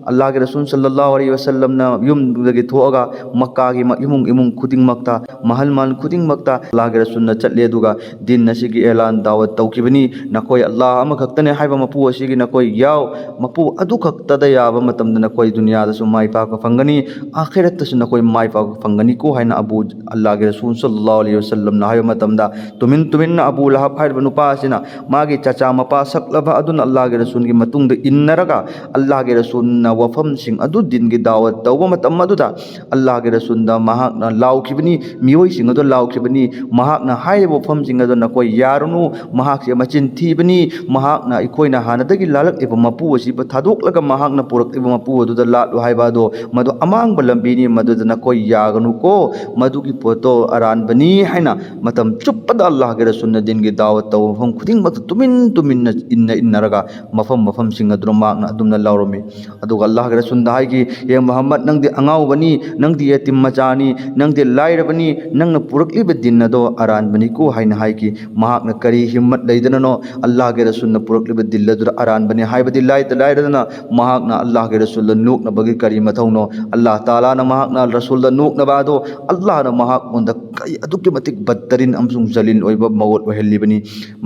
ꯑꯜꯂꯥꯍꯒꯤ ꯔꯁꯨꯜ ꯁꯜꯂꯜꯂꯥꯍꯨ ꯑꯂꯩꯍꯤ ꯋꯁꯜꯂꯝꯅ ꯌꯨꯝꯗꯒꯤ ꯊꯣꯛꯑꯒ ꯃꯛꯀꯥꯒꯤ ꯃ-, ꯏꯃꯨꯡ ꯏꯃꯨꯡ ꯈꯨꯗꯤꯡꯃꯛꯇ, ꯃꯍꯜ ꯃꯍꯜ ꯈꯨꯗꯤꯡꯃꯛꯇ ꯑꯜꯂꯥꯍꯒꯤ ꯔꯁꯨꯜꯅ ꯆꯠꯂꯦ, ꯑꯗꯨꯒ ꯗꯤꯟ ꯑꯁꯤꯒꯤ ꯑꯦꯂꯥꯟ ꯗꯥꯋꯠ ꯇꯧꯈꯤꯕꯅꯤ꯫ ꯅꯈꯣꯏ ꯑꯜꯂꯥꯍ ꯑꯃꯈꯛꯇꯅꯦ ꯍꯥꯏꯕ ꯃꯄꯨ ꯑꯁꯤꯒꯤ ꯅꯈꯣꯏ ꯌꯥꯎ, ꯃꯄꯨ ꯑꯗꯨꯈꯛꯇꯗ ꯌꯥꯕ ꯃꯇꯝꯗ ꯅꯈꯣꯏ ꯗꯨꯅꯤꯌꯥꯗꯁꯨ ꯃꯥꯏ ꯄꯥꯛꯄ ꯐꯪꯒꯅꯤ, ꯑꯥꯈꯤꯔꯠꯇꯁꯨ ꯅꯈꯣꯏ ꯃꯥꯏ ꯄꯥꯛꯄ ꯐꯪꯒꯅꯤꯀꯣ ꯍꯥꯏꯅ ꯑꯕꯨ, ꯑꯜꯂꯥꯍꯒꯤ ꯔꯁꯨꯜ ꯁꯜꯂꯜꯂꯥꯍꯨ ꯑꯂꯩꯍꯤ ꯋꯁꯜꯂꯝꯅ ꯍꯥꯏꯕ ꯃꯇꯝꯗ, ꯇꯨꯃꯤꯟ ꯇꯨꯃꯤꯟꯅ ꯑꯕꯨ ꯂꯍꯕ ꯍꯥꯏꯔꯤꯕ ꯅꯨꯄꯥ ꯑꯁꯤꯅ ꯃꯥꯒꯤ ꯆꯆꯥ ꯃꯄꯥ ꯁꯛꯂꯕ ꯑꯗꯨꯅ ꯑꯜꯂꯥꯍꯒꯤ ꯔꯁꯨꯜꯒꯤ ꯃꯇꯨꯡꯗ ꯏꯟꯅꯔꯒ ꯑꯜꯂꯥꯍꯒꯤ ꯔꯁꯨꯜꯅ ꯋꯥꯐꯝꯁꯤꯡ ꯑꯗꯨ ꯗꯤꯟꯒꯤ ꯗꯥꯋꯠ ꯇꯧꯕ ꯃꯇꯝ ꯑꯗꯨꯗ ꯑꯜꯂꯥꯍꯒꯤ ꯔꯁꯨꯜꯗ ꯃꯍꯥꯛꯅ ꯂꯥꯎꯈꯤꯕꯅꯤ, ꯃꯤꯑꯣꯏꯁꯤꯡ ꯑꯗꯨ ꯂꯥꯎꯈꯤꯕꯅꯤ, ꯃꯍꯥꯛꯅ ꯍꯥꯏꯔꯤꯕ ꯋꯥꯐꯝꯁꯤꯡ ꯑꯗꯨ ꯅꯈꯣꯏ ꯌꯥꯔꯨꯅꯨ, ꯃꯍꯥꯛꯁꯦ ꯃꯆꯤꯟ ꯊꯤꯕꯅꯤ, ꯃꯍꯥꯛꯅ ꯑꯩꯈꯣꯏꯅ ꯍꯥꯟꯅꯗꯒꯤ ꯂꯥꯜꯂꯛꯂꯤꯕ ꯃꯄꯨ ꯑꯁꯤꯕꯨ ꯊꯥꯗꯣꯛꯂꯒ ꯃꯍꯥꯛꯅ ꯄꯨꯔꯛꯂꯤꯕ ꯃꯄꯨ ꯑꯗꯨꯗ ꯂꯥꯠꯂꯨ ꯍꯥꯏꯕ ꯑꯗꯣ ꯃꯗꯨ ꯑꯃꯥꯡꯕ ꯂꯝꯕꯤꯅꯤ, ꯃꯗꯨꯗ ꯅꯈꯣꯏ ꯌꯥꯒꯅꯨꯀꯣ, ꯃꯗꯨꯒꯤ ꯄꯣꯠꯇꯣ ꯑꯔꯥꯟꯕꯅꯤ ꯍꯥꯏꯅ ꯃꯇꯝ ꯆꯨꯞꯄꯗ ꯑꯜꯂꯥꯍꯒꯤ ꯔꯁꯨꯜꯅ ꯗꯤꯟꯒꯤ ꯗꯥꯋꯠ ꯇꯧꯕ ꯃꯐꯝ ꯈꯨꯗꯤꯡꯃꯛꯇ ꯇꯨꯃꯤꯟ ꯇꯨꯃꯤꯟꯅ ꯏꯟꯅ ꯏꯟꯅꯔꯒ ꯃꯐꯝ ꯃꯐꯝꯁꯤꯡ ꯑꯗꯨꯗ ꯃꯍꯥꯛꯅ ꯑꯗꯨꯝꯅ ꯂꯥꯎꯔꯝꯃꯤ꯫ ꯑꯗꯨꯒ ꯑꯜꯂꯥꯍꯒꯤ ꯔꯁꯨꯜꯗ ꯍꯥꯏꯈꯤ, "ꯍꯦ ꯃꯨꯍꯝꯃꯗ, ꯅꯪꯗꯤ ꯑꯉꯥꯎꯕꯅꯤ, ꯅꯪꯗꯤ ꯌꯦꯇꯤꯝ ꯃꯆꯥꯅꯤ, ꯅꯪꯗꯤ ꯂꯥꯏꯔꯕꯅꯤ, ꯅꯪꯅ ꯄꯨꯔꯛꯂꯤꯕ ꯗꯤꯟ ꯑꯗꯣ ꯑꯔꯥꯟꯕꯅꯤꯀꯣ" ꯍꯥꯏꯅ ꯍꯥꯏꯈꯤ꯫ ꯃꯍꯥꯛꯅ ꯀꯔꯤ ꯍꯤꯝꯃꯠ ꯂꯩꯗꯅꯅꯣ ꯑꯜꯂꯥꯍꯒꯤ ꯔꯁꯨꯜꯅ ꯄꯨꯔꯛꯂꯤꯕ ꯗꯤꯜ ꯑꯗꯨꯗ ꯑꯔꯥꯟꯕꯅꯤ ꯍꯥꯏꯕꯗꯤ ꯂꯥꯏꯗ ꯂꯥꯏꯔꯗꯅ ꯃꯍꯥꯛꯅ ꯑꯜꯂꯥꯍꯒꯤ ꯔꯁꯨꯜꯗ ꯅꯣꯛꯅꯕꯒꯤ ꯀꯔꯤ ꯃꯊꯧꯅꯣ? ꯑꯜꯂꯥꯍ ꯇꯥꯂꯥꯅ ꯃꯍꯥꯛꯅ ꯔꯁꯨꯜꯗ ꯅꯣꯛꯅꯕ ꯑꯗꯣ ꯑꯜꯂꯥꯍꯅ ꯃꯍꯥꯛꯉꯣꯟꯗ ꯀꯔꯤ ꯑꯗꯨꯛꯀꯤ ꯃꯇꯤꯛ ꯕꯠꯇꯔꯤꯟ ꯑꯃꯁꯨꯡ ꯖꯂꯤꯜ ꯑꯣꯏꯕ ꯃꯒꯣꯠ ꯑꯣꯏꯍꯜꯂꯤꯕꯅꯤ꯫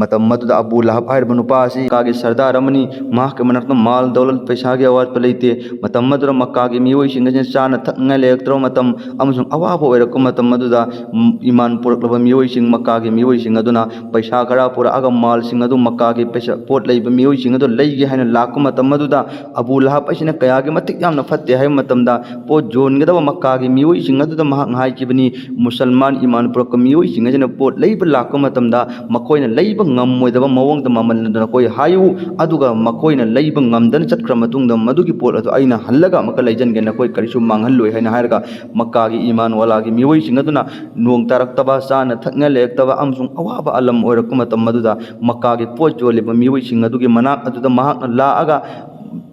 ꯃꯇꯝ ꯑꯗꯨꯗ ꯑꯕꯨ ꯂꯍꯕ ꯍꯥꯏꯔꯤꯕ ꯅꯨꯄꯥ ꯑꯁꯤ ꯃꯛꯀꯥꯒꯤ ꯁꯔꯗꯥꯔ ꯑꯃꯅꯤ꯫ ꯃꯍꯥꯛꯀꯤ ꯃꯅꯥꯛꯇ ꯃꯥꯜ ꯗꯧꯂꯠ, ꯄꯩꯁꯥꯒꯤ ꯑꯋꯥꯠꯄ ꯂꯩꯇꯦ꯫ ꯃꯇꯝ ꯑꯗꯨꯗ ꯃꯛꯀꯥꯒꯤ ꯃꯤꯑꯣꯏꯁꯤꯡ ꯑꯁꯤꯅ ꯆꯥꯅ ꯊꯛꯅꯤꯡꯉꯥꯏ ꯂꯩꯔꯛꯇ꯭ꯔꯕ ꯃꯇꯝ ꯑꯃꯁꯨꯡ ꯑꯋꯥꯕ ꯑꯣꯏꯔꯛꯄ ꯃꯇꯝ ꯑꯗꯨꯗ, ꯎꯝ, ꯏꯃꯥꯟ ꯄꯨꯔꯛꯂꯕ ꯃꯤꯑꯣꯏꯁꯤꯡ, ꯃꯛꯀꯥꯒꯤ ꯃꯤꯑꯣꯏꯁꯤꯡ ꯑꯗꯨꯅ ꯄꯩꯁꯥ ꯈꯔ ꯄꯨꯔꯛꯑꯒ ꯃꯥꯜꯁꯤꯡ ꯑꯗꯨ ꯃꯛꯀꯥꯒꯤ ꯄꯩꯁꯥ, ꯄꯣꯠ ꯂꯩꯕ ꯃꯤꯑꯣꯏꯁꯤꯡ ꯑꯗꯨ ꯂꯩꯒꯦ ꯍꯥꯏꯅ ꯂꯥꯛꯄ ꯃꯇꯝ ꯑꯗꯨꯗ, ꯑꯕꯨ ꯂꯍꯕ ꯑꯁꯤꯅ ꯀꯌꯥꯒꯤ ꯃꯇꯤꯛ ꯌꯥꯝꯅ ꯐꯠꯇꯦ ꯍꯥꯏꯕ ꯃꯇꯝꯗ, ꯄꯣꯠ ꯌꯣꯟꯒꯗꯕ ꯃꯛꯀꯥꯒꯤ ꯃꯤꯑꯣꯏꯁꯤꯡ ꯑꯗꯨꯗ ꯃꯍꯥꯛꯅ ꯍꯥꯏꯈꯤꯕꯅꯤ, "ꯃꯨꯁꯜꯃꯥꯟ ꯏꯃꯥꯟ ꯄꯨꯔꯛꯄ ꯃꯤꯑꯣꯏꯁꯤꯡ ꯑꯁꯤꯅ ꯄꯣꯠ ꯂꯩꯕ ꯂꯥꯛꯄ ꯃꯇꯝꯗ ꯃꯈꯣꯏꯅ ꯂꯩꯕ ꯉꯝꯃꯣꯏꯗꯕ ꯃꯑꯣꯡꯗ ꯃꯃꯜ ꯑꯗꯨ ꯅꯈꯣꯏ ꯍꯥꯏꯌꯨ, ꯑꯗꯨꯒ ꯃꯈꯣꯏꯅ ꯂꯩꯕ ꯉꯝꯗꯅ ꯆꯠꯈ꯭ꯔ ꯃꯇꯨꯡꯗ ꯃꯗꯨꯒꯤ ꯄꯣꯠ ꯑꯗꯨ ꯑꯩꯅ ꯍꯜꯂꯒ ꯑꯃꯨꯛꯀ ꯂꯩꯖꯟꯒꯦ, ꯅꯈꯣꯏ ꯀꯔꯤꯁꯨ ꯃꯥꯡꯍꯜꯂꯣꯏ" ꯍꯥꯏꯅ ꯍꯥꯏꯔꯒ, ꯃꯛꯀꯥꯒꯤ ꯏꯃꯥꯟ ꯋꯥꯂꯥꯒꯤ ꯃꯤꯑꯣꯏꯁꯤꯡ ꯑꯗꯨꯅ ꯅꯣꯡ ꯇꯥꯔꯛꯇꯕ, ꯆꯥꯅ ꯊꯛꯅ ꯂꯩꯔꯛꯇꯕ ꯑꯃꯁꯨꯡ ꯑꯋꯥꯕ ꯑꯂꯝ ꯑꯣꯏꯔꯛꯄ ꯃꯇꯝ ꯑꯗꯨꯗ, ꯃꯛꯀꯥꯒꯤ ꯄꯣꯠ ꯌꯣꯜꯂꯤꯕ ꯃꯤꯑꯣꯏꯁꯤꯡ ꯑꯗꯨꯒꯤ ꯃꯅꯥꯛ ꯑꯗꯨꯗ ꯃꯍꯥꯛꯅ ꯂꯥꯛꯑꯒ,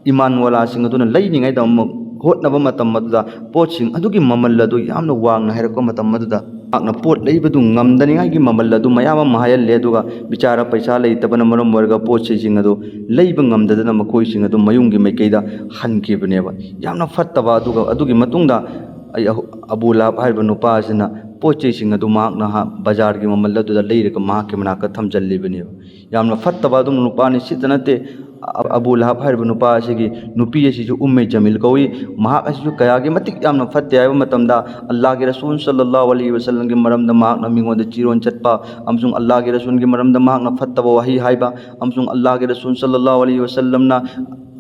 ꯏꯃꯥꯟ ꯋꯥꯂꯥꯁꯤꯡ ꯑꯗꯨꯅ ꯂꯩꯅꯤꯡꯉꯥꯏꯗꯃꯛ ꯍꯣꯠꯅꯕ ꯃꯇꯝ ꯑꯗꯨꯗ, ꯄꯣꯠꯁꯤꯡ ꯑꯗꯨꯒꯤ ꯃꯃꯜ ꯑꯗꯨ ꯌꯥꯝꯅ ꯋꯥꯡꯅ ꯍꯥꯏꯔꯛꯄ ꯃꯇꯝ ꯑꯗꯨꯗ, ꯃꯍꯥꯛꯅ ꯄꯣꯠ ꯂꯩꯕꯗꯨ ꯉꯝꯗꯅꯤꯡꯉꯥꯏꯒꯤ ꯃꯃꯜ ꯑꯗꯨ ꯃꯌꯥꯝ ꯑꯃ ꯍꯥꯏꯍꯜꯂꯦ꯫ ꯑꯗꯨꯒ ꯕꯤꯆꯥꯔꯥ ꯄꯩꯁꯥ ꯂꯩꯇꯕꯅ ꯃꯔꯝ ꯑꯣꯏꯔꯒ ꯄꯣꯠ ꯆꯩꯁꯤꯡ ꯑꯗꯨ ꯂꯩꯕ ꯉꯝꯗꯗꯅ ꯃꯈꯣꯏꯁꯤꯡ ꯑꯗꯨ ꯃꯌꯨꯝꯒꯤ ꯃꯥꯏꯀꯩꯗ ꯍꯟꯈꯤꯕꯅꯦꯕ꯫ ꯌꯥꯝꯅ ꯐꯠꯇꯕ꯫ ꯑꯗꯨꯒ ꯑꯗꯨꯒꯤ ꯃꯇꯨꯡꯗ ꯑꯩ ꯑꯍꯨ-, ꯑꯕꯨ ꯂꯍꯕ ꯍꯥꯏꯔꯤꯕ ꯅꯨꯄꯥ ꯑꯁꯤꯅ ꯄꯣꯠ ꯆꯩꯁꯤꯡ ꯑꯗꯨ ꯃꯍꯥꯛꯅ ꯍꯥ-, ꯕꯖꯥꯔꯒꯤ ꯃꯃꯜ ꯑꯗꯨꯗ ꯂꯩꯔꯒ ꯃꯍꯥꯛꯀꯤ ꯃꯅꯥꯛꯇ ꯊꯝꯖꯤꯜꯂꯤꯕꯅꯦꯕ꯫ ꯌꯥꯝꯅ ꯐꯠꯇꯕ ꯑꯗꯨꯝ ꯅꯨꯄꯥꯅꯤ꯫ ꯁꯤꯇ ꯅꯠꯇꯦ, ꯑ-, ꯑꯕꯨ ꯂꯍꯕ ꯍꯥꯏꯔꯤꯕ ꯅꯨꯄꯥ ꯑꯁꯤꯒꯤ ꯅꯨꯄꯤ ꯑꯁꯤꯁꯨ ꯎꯝꯃꯦ ꯖꯃꯤꯜ ꯀꯧꯏ꯫ ꯃꯍꯥꯛ ꯑꯁꯤꯁꯨ ꯀꯌꯥꯒꯤ ꯃꯇꯤꯛ ꯌꯥꯝꯅ ꯐꯠꯇꯦ ꯍꯥꯏꯕ ꯃꯇꯝꯗ, ꯑꯜꯂꯥꯍꯒꯤ ꯔꯁꯨꯜ ꯁꯜꯂꯜꯂꯥꯍꯨ ꯑꯂꯩꯍꯤ ꯋꯁꯜꯂꯝꯒꯤ ꯃꯔꯝꯗ ꯃꯍꯥꯛꯅ ꯃꯤꯉꯣꯟꯗ ꯆꯤꯔꯣꯟ ꯆꯠꯄ ꯑꯃꯁꯨꯡ ꯑꯜꯂꯥꯍꯒꯤ ꯔꯁꯨꯜꯒꯤ ꯃꯔꯝꯗ ꯃꯍꯥꯛꯅ ꯐꯠꯇꯕ ꯋꯥꯍꯩ ꯍꯥꯏꯕ ꯑꯃꯁꯨꯡ ꯑꯜꯂꯥꯍꯒꯤ ꯔꯁꯨꯜ ꯁꯜꯂꯜꯂꯥꯍꯨ ꯑꯂꯩꯍꯤ ꯋꯁꯜꯂꯝꯅ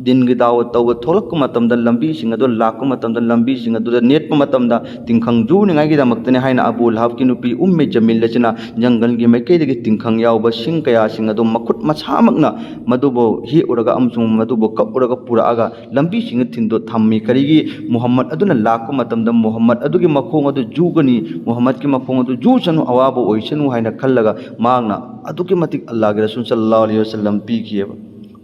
ꯗꯤꯟꯒꯤ ꯗꯥꯋꯠ ꯇꯧꯕ ꯊꯣꯛꯂꯛꯄ ꯃꯇꯝꯗ, ꯂꯝꯕꯤꯁꯤꯡ ꯑꯗꯨ ꯂꯥꯛꯄ ꯃꯇꯝꯗ, ꯂꯝꯕꯤꯁꯤꯡ ꯑꯗꯨꯗ ꯅꯦꯠꯄ ꯃꯇꯝꯗ ꯇꯤꯡꯈꯪ ꯌꯨꯅꯤꯡꯉꯥꯏꯒꯤꯗꯃꯛꯇꯅꯤ ꯍꯥꯏꯅ ꯑꯕꯨ ꯂꯍꯕꯀꯤ ꯅꯨꯄꯤ ꯎꯝꯃꯦ ꯖꯃꯤꯜ ꯑꯁꯤꯅ ꯖꯪꯒꯜꯒꯤ ꯃꯥꯏꯀꯩꯗꯒꯤ ꯇꯤꯡꯈꯪ ꯌꯥꯎꯕ ꯁꯤꯡ ꯀꯌꯥꯁꯤꯡ ꯑꯗꯨ ꯃꯈꯨꯠ ꯃꯁꯥꯃꯛꯅ ꯃꯗꯨꯕꯨ ꯍꯦꯛꯎꯔꯒ ꯑꯃꯁꯨꯡ ꯃꯗꯨꯕꯨ ꯀꯛꯎꯔꯒ ꯄꯨꯔꯛꯑꯒ ꯂꯝꯕꯤꯁꯤꯡꯗ ꯊꯤꯟꯗꯣꯛ ꯊꯝꯃꯤ꯫ ꯀꯔꯤꯒꯤ? ꯃꯨꯍꯝꯃꯗ ꯑꯗꯨꯅ ꯂꯥꯛꯄ ꯃꯇꯝꯗ ꯃꯨꯍꯝꯃꯗ ꯑꯗꯨꯒꯤ ꯃꯈꯣꯡ ꯑꯗꯨ ꯌꯨꯒꯅꯤ, ꯃꯨꯍꯝꯃꯗꯀꯤ ꯃꯈꯣꯡ ꯑꯗꯨ ꯌꯨꯁꯅꯨ, ꯑꯋꯥꯕ ꯑꯣꯏꯁꯅꯨ ꯍꯥꯏꯅ ꯈꯜꯂꯒ ꯃꯍꯥꯛꯅ ꯑꯗꯨꯛꯀꯤ ꯃꯇꯤꯛ ꯑꯜꯂꯥꯍꯒꯤ ꯔꯁꯨꯜ ꯁꯜꯂꯜꯂꯥꯍꯨ ꯑꯂꯩꯍꯤ ꯋꯁꯜꯂꯝ ꯄꯤꯈꯤꯑꯕ꯫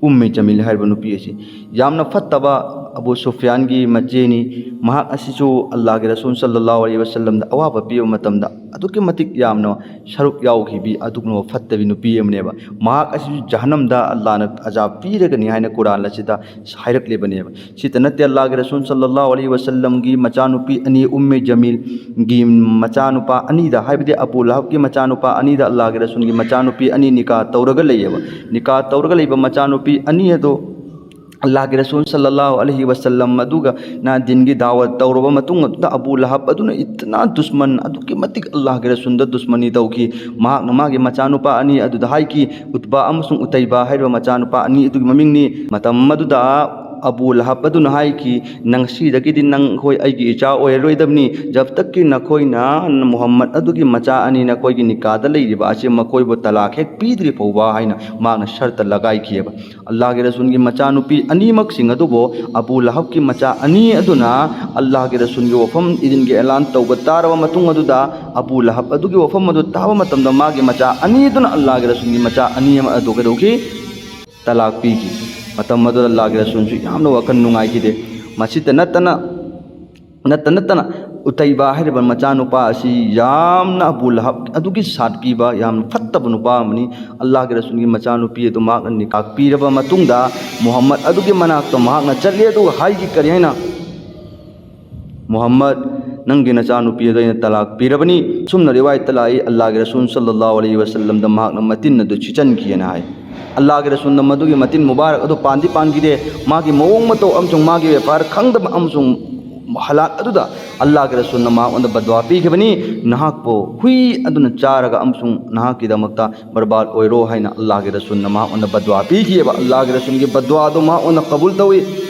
ꯎꯝꯃꯦ ꯖꯃꯤꯜ ꯍꯥꯏꯔꯤꯕ ꯅꯨꯄꯤ ꯑꯁꯤ ꯌꯥꯝꯅ ꯐꯠꯇꯕ ꯑꯕꯨ ꯁꯨꯐꯤꯌꯥꯟꯒꯤ ꯃꯆꯦꯅꯤ꯫ ꯃꯍꯥꯛ ꯑꯁꯤꯁꯨ ꯑꯜꯂꯥꯍꯒꯤ ꯔꯁꯨꯜ ꯁꯜꯂꯜꯂꯥꯍꯨ ꯑꯂꯩꯍꯤ ꯋꯁꯜꯂꯝꯗ ꯑꯋꯥꯕ ꯄꯤꯕ ꯃꯇꯝꯗ ꯑꯗꯨꯛꯀꯤ ꯃꯇꯤꯛ ꯌꯥꯝꯅ ꯁꯔꯨꯛ ꯌꯥꯎꯈꯤꯕꯤ ꯑꯗꯨꯒꯨꯝꯂꯕ ꯐꯠꯇꯕꯤ ꯅꯨꯄꯤ ꯑꯃꯅꯦꯕ꯫ ꯃꯍꯥꯛ ꯑꯁꯤꯁꯨ ꯖꯍꯟꯅꯝꯗ ꯑꯜꯂꯥꯍꯅ ꯑꯖꯥꯕ ꯄꯤꯔꯒꯅꯤ ꯍꯥꯏꯅ ꯀꯨꯔꯥꯟ ꯑꯁꯤꯗ ꯍꯥꯏꯔꯛꯂꯤꯕꯅꯦꯕ꯫ ꯁꯤꯇ ꯅꯠꯇꯦ, ꯑꯜꯂꯥꯍꯒꯤ ꯔꯁꯨꯜ ꯁꯜꯂꯜꯂꯥꯍꯨ ꯑꯂꯩꯍꯤ ꯋꯁꯜꯂꯝꯒꯤ ꯃꯆꯥꯅꯨꯄꯤ ꯑꯅꯤ ꯎꯝꯃꯦ ꯖꯃꯤꯜꯒꯤ ꯃꯆꯥꯅꯨꯄꯥ ꯑꯅꯤꯗ, ꯍꯥꯏꯕꯗꯤ ꯑꯕꯨ ꯂꯍꯕꯀꯤ ꯃꯆꯥꯅꯨꯄꯥ ꯑꯅꯤꯗ ꯑꯜꯂꯥꯍꯒꯤ ꯔꯁꯨꯜꯒꯤ ꯃꯆꯥꯅꯨꯄꯤ ꯑꯅꯤ ꯅꯤꯀꯥ ꯇꯧꯔꯒ ꯂꯩꯌꯦꯕ꯫ ꯅꯤꯀꯥ ꯇꯧꯔꯒ ꯂꯩꯕ ꯃꯆꯥꯅꯨꯄꯤ ꯑꯅꯤ ꯑꯗꯣ ꯑꯜꯂꯥꯍꯒꯤ ꯔꯁꯨꯜ ꯁꯜꯂꯜꯂꯥꯍꯨ ꯑꯂꯩꯍꯤ ꯋꯁꯜꯂꯝ ꯑꯗꯨꯒ ꯅ ꯗꯤꯟꯒꯤ ꯗꯥꯋꯠ ꯇꯧꯔꯕ ꯃꯇꯨꯡ ꯑꯗꯨꯗ ꯑꯕꯨ ꯂꯍꯕ ꯑꯗꯨꯅ ꯏꯇꯅꯥ ꯗꯨꯁꯃꯟ, ꯑꯗꯨꯛꯀꯤ ꯃꯇꯤꯛ ꯑꯜꯂꯥꯍꯒꯤ ꯔꯁꯨꯜꯗ ꯗꯨꯁꯃꯅꯤ ꯇꯧꯈꯤ꯫ ꯃꯍꯥꯛꯅ ꯃꯥꯒꯤ ꯃꯆꯥꯅꯨꯄꯥ ꯑꯅꯤ ꯑꯗꯨꯗ ꯍꯥꯏꯈꯤ, ꯎꯠꯕꯥ ꯑꯃꯁꯨꯡ ꯎꯇꯩꯕꯥ ꯍꯥꯏꯔꯤꯕ ꯃꯆꯥꯅꯨꯄꯥ ꯑꯅꯤ ꯑꯗꯨꯒꯤ ꯃꯃꯤꯡꯅꯤ꯫ ꯃꯇꯝ ꯑꯗꯨꯗ ꯑꯕꯨ ꯂꯍꯕ ꯑꯗꯨꯅ ꯍꯥꯏꯈꯤ, "ꯉꯁꯤꯗꯒꯤꯗꯤ ꯅꯪꯈꯣꯏ ꯑꯩꯒꯤ ꯏꯆꯥ ꯑꯣꯏꯔꯔꯣꯏꯗꯕꯅꯤ, ꯖꯕ ꯇꯛꯀꯤ ꯅꯈꯣꯏꯅ ꯃꯨꯍꯝꯃꯗ ꯑꯗꯨꯒꯤ ꯃꯆꯥ ꯑꯅꯤ ꯅꯈꯣꯏꯒꯤ ꯅꯤꯀꯥꯗ ꯂꯩꯔꯤꯕ ꯑꯁꯤ ꯃꯈꯣꯏꯕꯨ ꯇꯂꯥꯛ ꯍꯦꯛ ꯄꯤꯗ꯭ꯔꯤ ꯐꯥꯎꯕ" ꯍꯥꯏꯅ ꯃꯍꯥꯛꯅ ꯁꯔꯇ ꯂꯒꯥꯏꯈꯤꯑꯕ꯫ ꯑꯜꯂꯥꯍꯒꯤ ꯔꯁꯨꯜꯒꯤ ꯃꯆꯥꯅꯨꯄꯤ ꯑꯅꯤꯃꯛꯁꯤꯡ ꯑꯗꯨꯕꯨ ꯑꯕꯨ ꯂꯍꯕꯀꯤ ꯃꯆꯥ ꯑꯅꯤ ꯑꯗꯨꯅ ꯑꯜꯂꯥꯍꯒꯤ ꯔꯁꯨꯜꯒꯤ ꯋꯥꯐꯝ ꯏꯗꯤꯟꯒꯤ ꯑꯦꯂꯥꯟ ꯇꯧꯕ ꯇꯥꯔꯕ ꯃꯇꯨꯡ ꯑꯗꯨꯗ, ꯑꯕꯨ ꯂꯍꯕ ꯑꯗꯨꯒꯤ ꯋꯥꯐꯝ ꯑꯗꯨ ꯇꯥꯕ ꯃꯇꯝꯗ ꯃꯥꯒꯤ ꯃꯆꯥ ꯑꯅꯤ ꯑꯗꯨꯅ ꯑꯜꯂꯥꯍꯒꯤ ꯔꯁꯨꯜꯒꯤ ꯃꯆꯥ ꯑꯅꯤ ꯑꯃ ꯑꯗꯨ ꯀꯩꯗꯧꯈꯤ? ꯇꯂꯥꯛ ꯄꯤꯈꯤ꯫ ꯃꯇꯝ ꯑꯗꯨꯗ ꯑꯜꯂꯥꯍꯒꯤ ꯔꯁꯨꯜꯁꯨ ꯌꯥꯝꯅ ꯋꯥꯈꯜ ꯅꯨꯡꯉꯥꯏꯈꯤꯗꯦ꯫ ꯃꯁꯤꯇ ꯅꯠꯇꯅ, ꯅꯠꯇ ꯅꯠꯇꯅ ꯎꯇꯩꯕꯥ ꯍꯥꯏꯔꯤꯕ ꯃꯆꯥꯅꯨꯄꯥ ꯑꯁꯤ ꯌꯥꯝꯅ ꯑꯕꯨ ꯂꯍꯕ ꯑꯗꯨꯒꯤ ꯁꯥꯠ ꯄꯤꯕ ꯌꯥꯝꯅ ꯐꯠꯇꯕ ꯅꯨꯄꯥ ꯑꯃꯅꯤ꯫ ꯑꯜꯂꯥꯍꯒꯤ ꯔꯁꯨꯜꯒꯤ ꯃꯆꯥꯅꯨꯄꯤ ꯑꯗꯨ ꯃꯍꯥꯛꯅ ꯅꯤꯀꯥ ꯄꯤꯔꯕ ꯃꯇꯨꯡꯗ, ꯃꯨꯍꯝꯃꯗ ꯑꯗꯨꯒꯤ ꯃꯅꯥꯛꯇ ꯃꯍꯥꯛꯅ ꯆꯠꯂꯤ ꯑꯗꯨꯒ ꯍꯥꯏꯈꯤ꯫ ꯀꯔꯤ ꯍꯥꯏꯅ? "ꯃꯨꯍꯝꯃꯗ, ꯅꯪꯒꯤ ꯅꯆꯥꯅꯨꯄꯤ ꯑꯗꯨ ꯑꯩꯅ ꯇꯂꯥꯛ ꯄꯤꯔꯕꯅꯤ꯫" ꯁꯨꯝꯅ ꯔꯤꯋꯥꯌꯠꯇ ꯂꯥꯛꯏ, ꯑꯜꯂꯥꯍꯒꯤ ꯔꯁꯨꯜ ꯁꯜꯂꯜꯂꯥꯍꯨ ꯑꯂꯩꯍꯤ ꯋꯁꯜꯂꯝꯗ ꯃꯍꯥꯛꯅ ꯃꯇꯤꯟ ꯑꯗꯨ ꯁꯤꯠꯆꯟꯈꯤꯑꯅ ꯍꯥꯏ꯫ ꯑꯜꯂꯥꯍꯒꯤ ꯔꯁꯨꯜꯅ ꯃꯗꯨꯒꯤ ꯃꯇꯤꯟ ꯃꯨꯕꯥꯔꯛ ꯑꯗꯨ ꯄꯥꯟꯗꯤ ꯄꯥꯟꯈꯤꯗꯦ꯫ ꯃꯥꯒꯤ ꯃꯑꯣꯡ ꯃꯇꯧ ꯑꯃꯁꯨꯡ ꯃꯥꯒꯤ ꯕꯦꯄꯥꯔ ꯈꯪꯗꯕ ꯑꯃꯁꯨꯡ ꯍꯂꯥꯛ ꯑꯗꯨꯗ ꯑꯜꯂꯥꯍꯒꯤ ꯔꯁꯨꯜꯅ ꯃꯍꯥꯛꯉꯣꯟꯗ ꯕꯗꯋꯥ ꯄꯤꯈꯤꯕꯅꯤ, "ꯅꯍꯥꯛꯄꯨ ꯍꯨꯏ ꯑꯗꯨꯅ ꯆꯥꯔꯒ ꯑꯃꯁꯨꯡ ꯅꯍꯥꯛꯀꯤꯗꯃꯛꯇ ꯕꯔꯕꯥꯗ ꯑꯣꯏꯔꯣ" ꯍꯥꯏꯅ ꯑꯜꯂꯥꯍꯒꯤ ꯔꯁꯨꯜꯅ ꯃꯍꯥꯛꯉꯣꯟꯗ ꯕꯗꯋꯥ ꯄꯤꯈꯤꯑꯕ꯫ ꯑꯜꯂꯥꯍꯒꯤ ꯔꯁꯨꯜꯒꯤ ꯕꯗꯋꯥꯗꯣ ꯃꯍꯥꯛꯉꯣꯟꯗ ꯀꯕꯨꯜ ꯇꯧꯏ꯫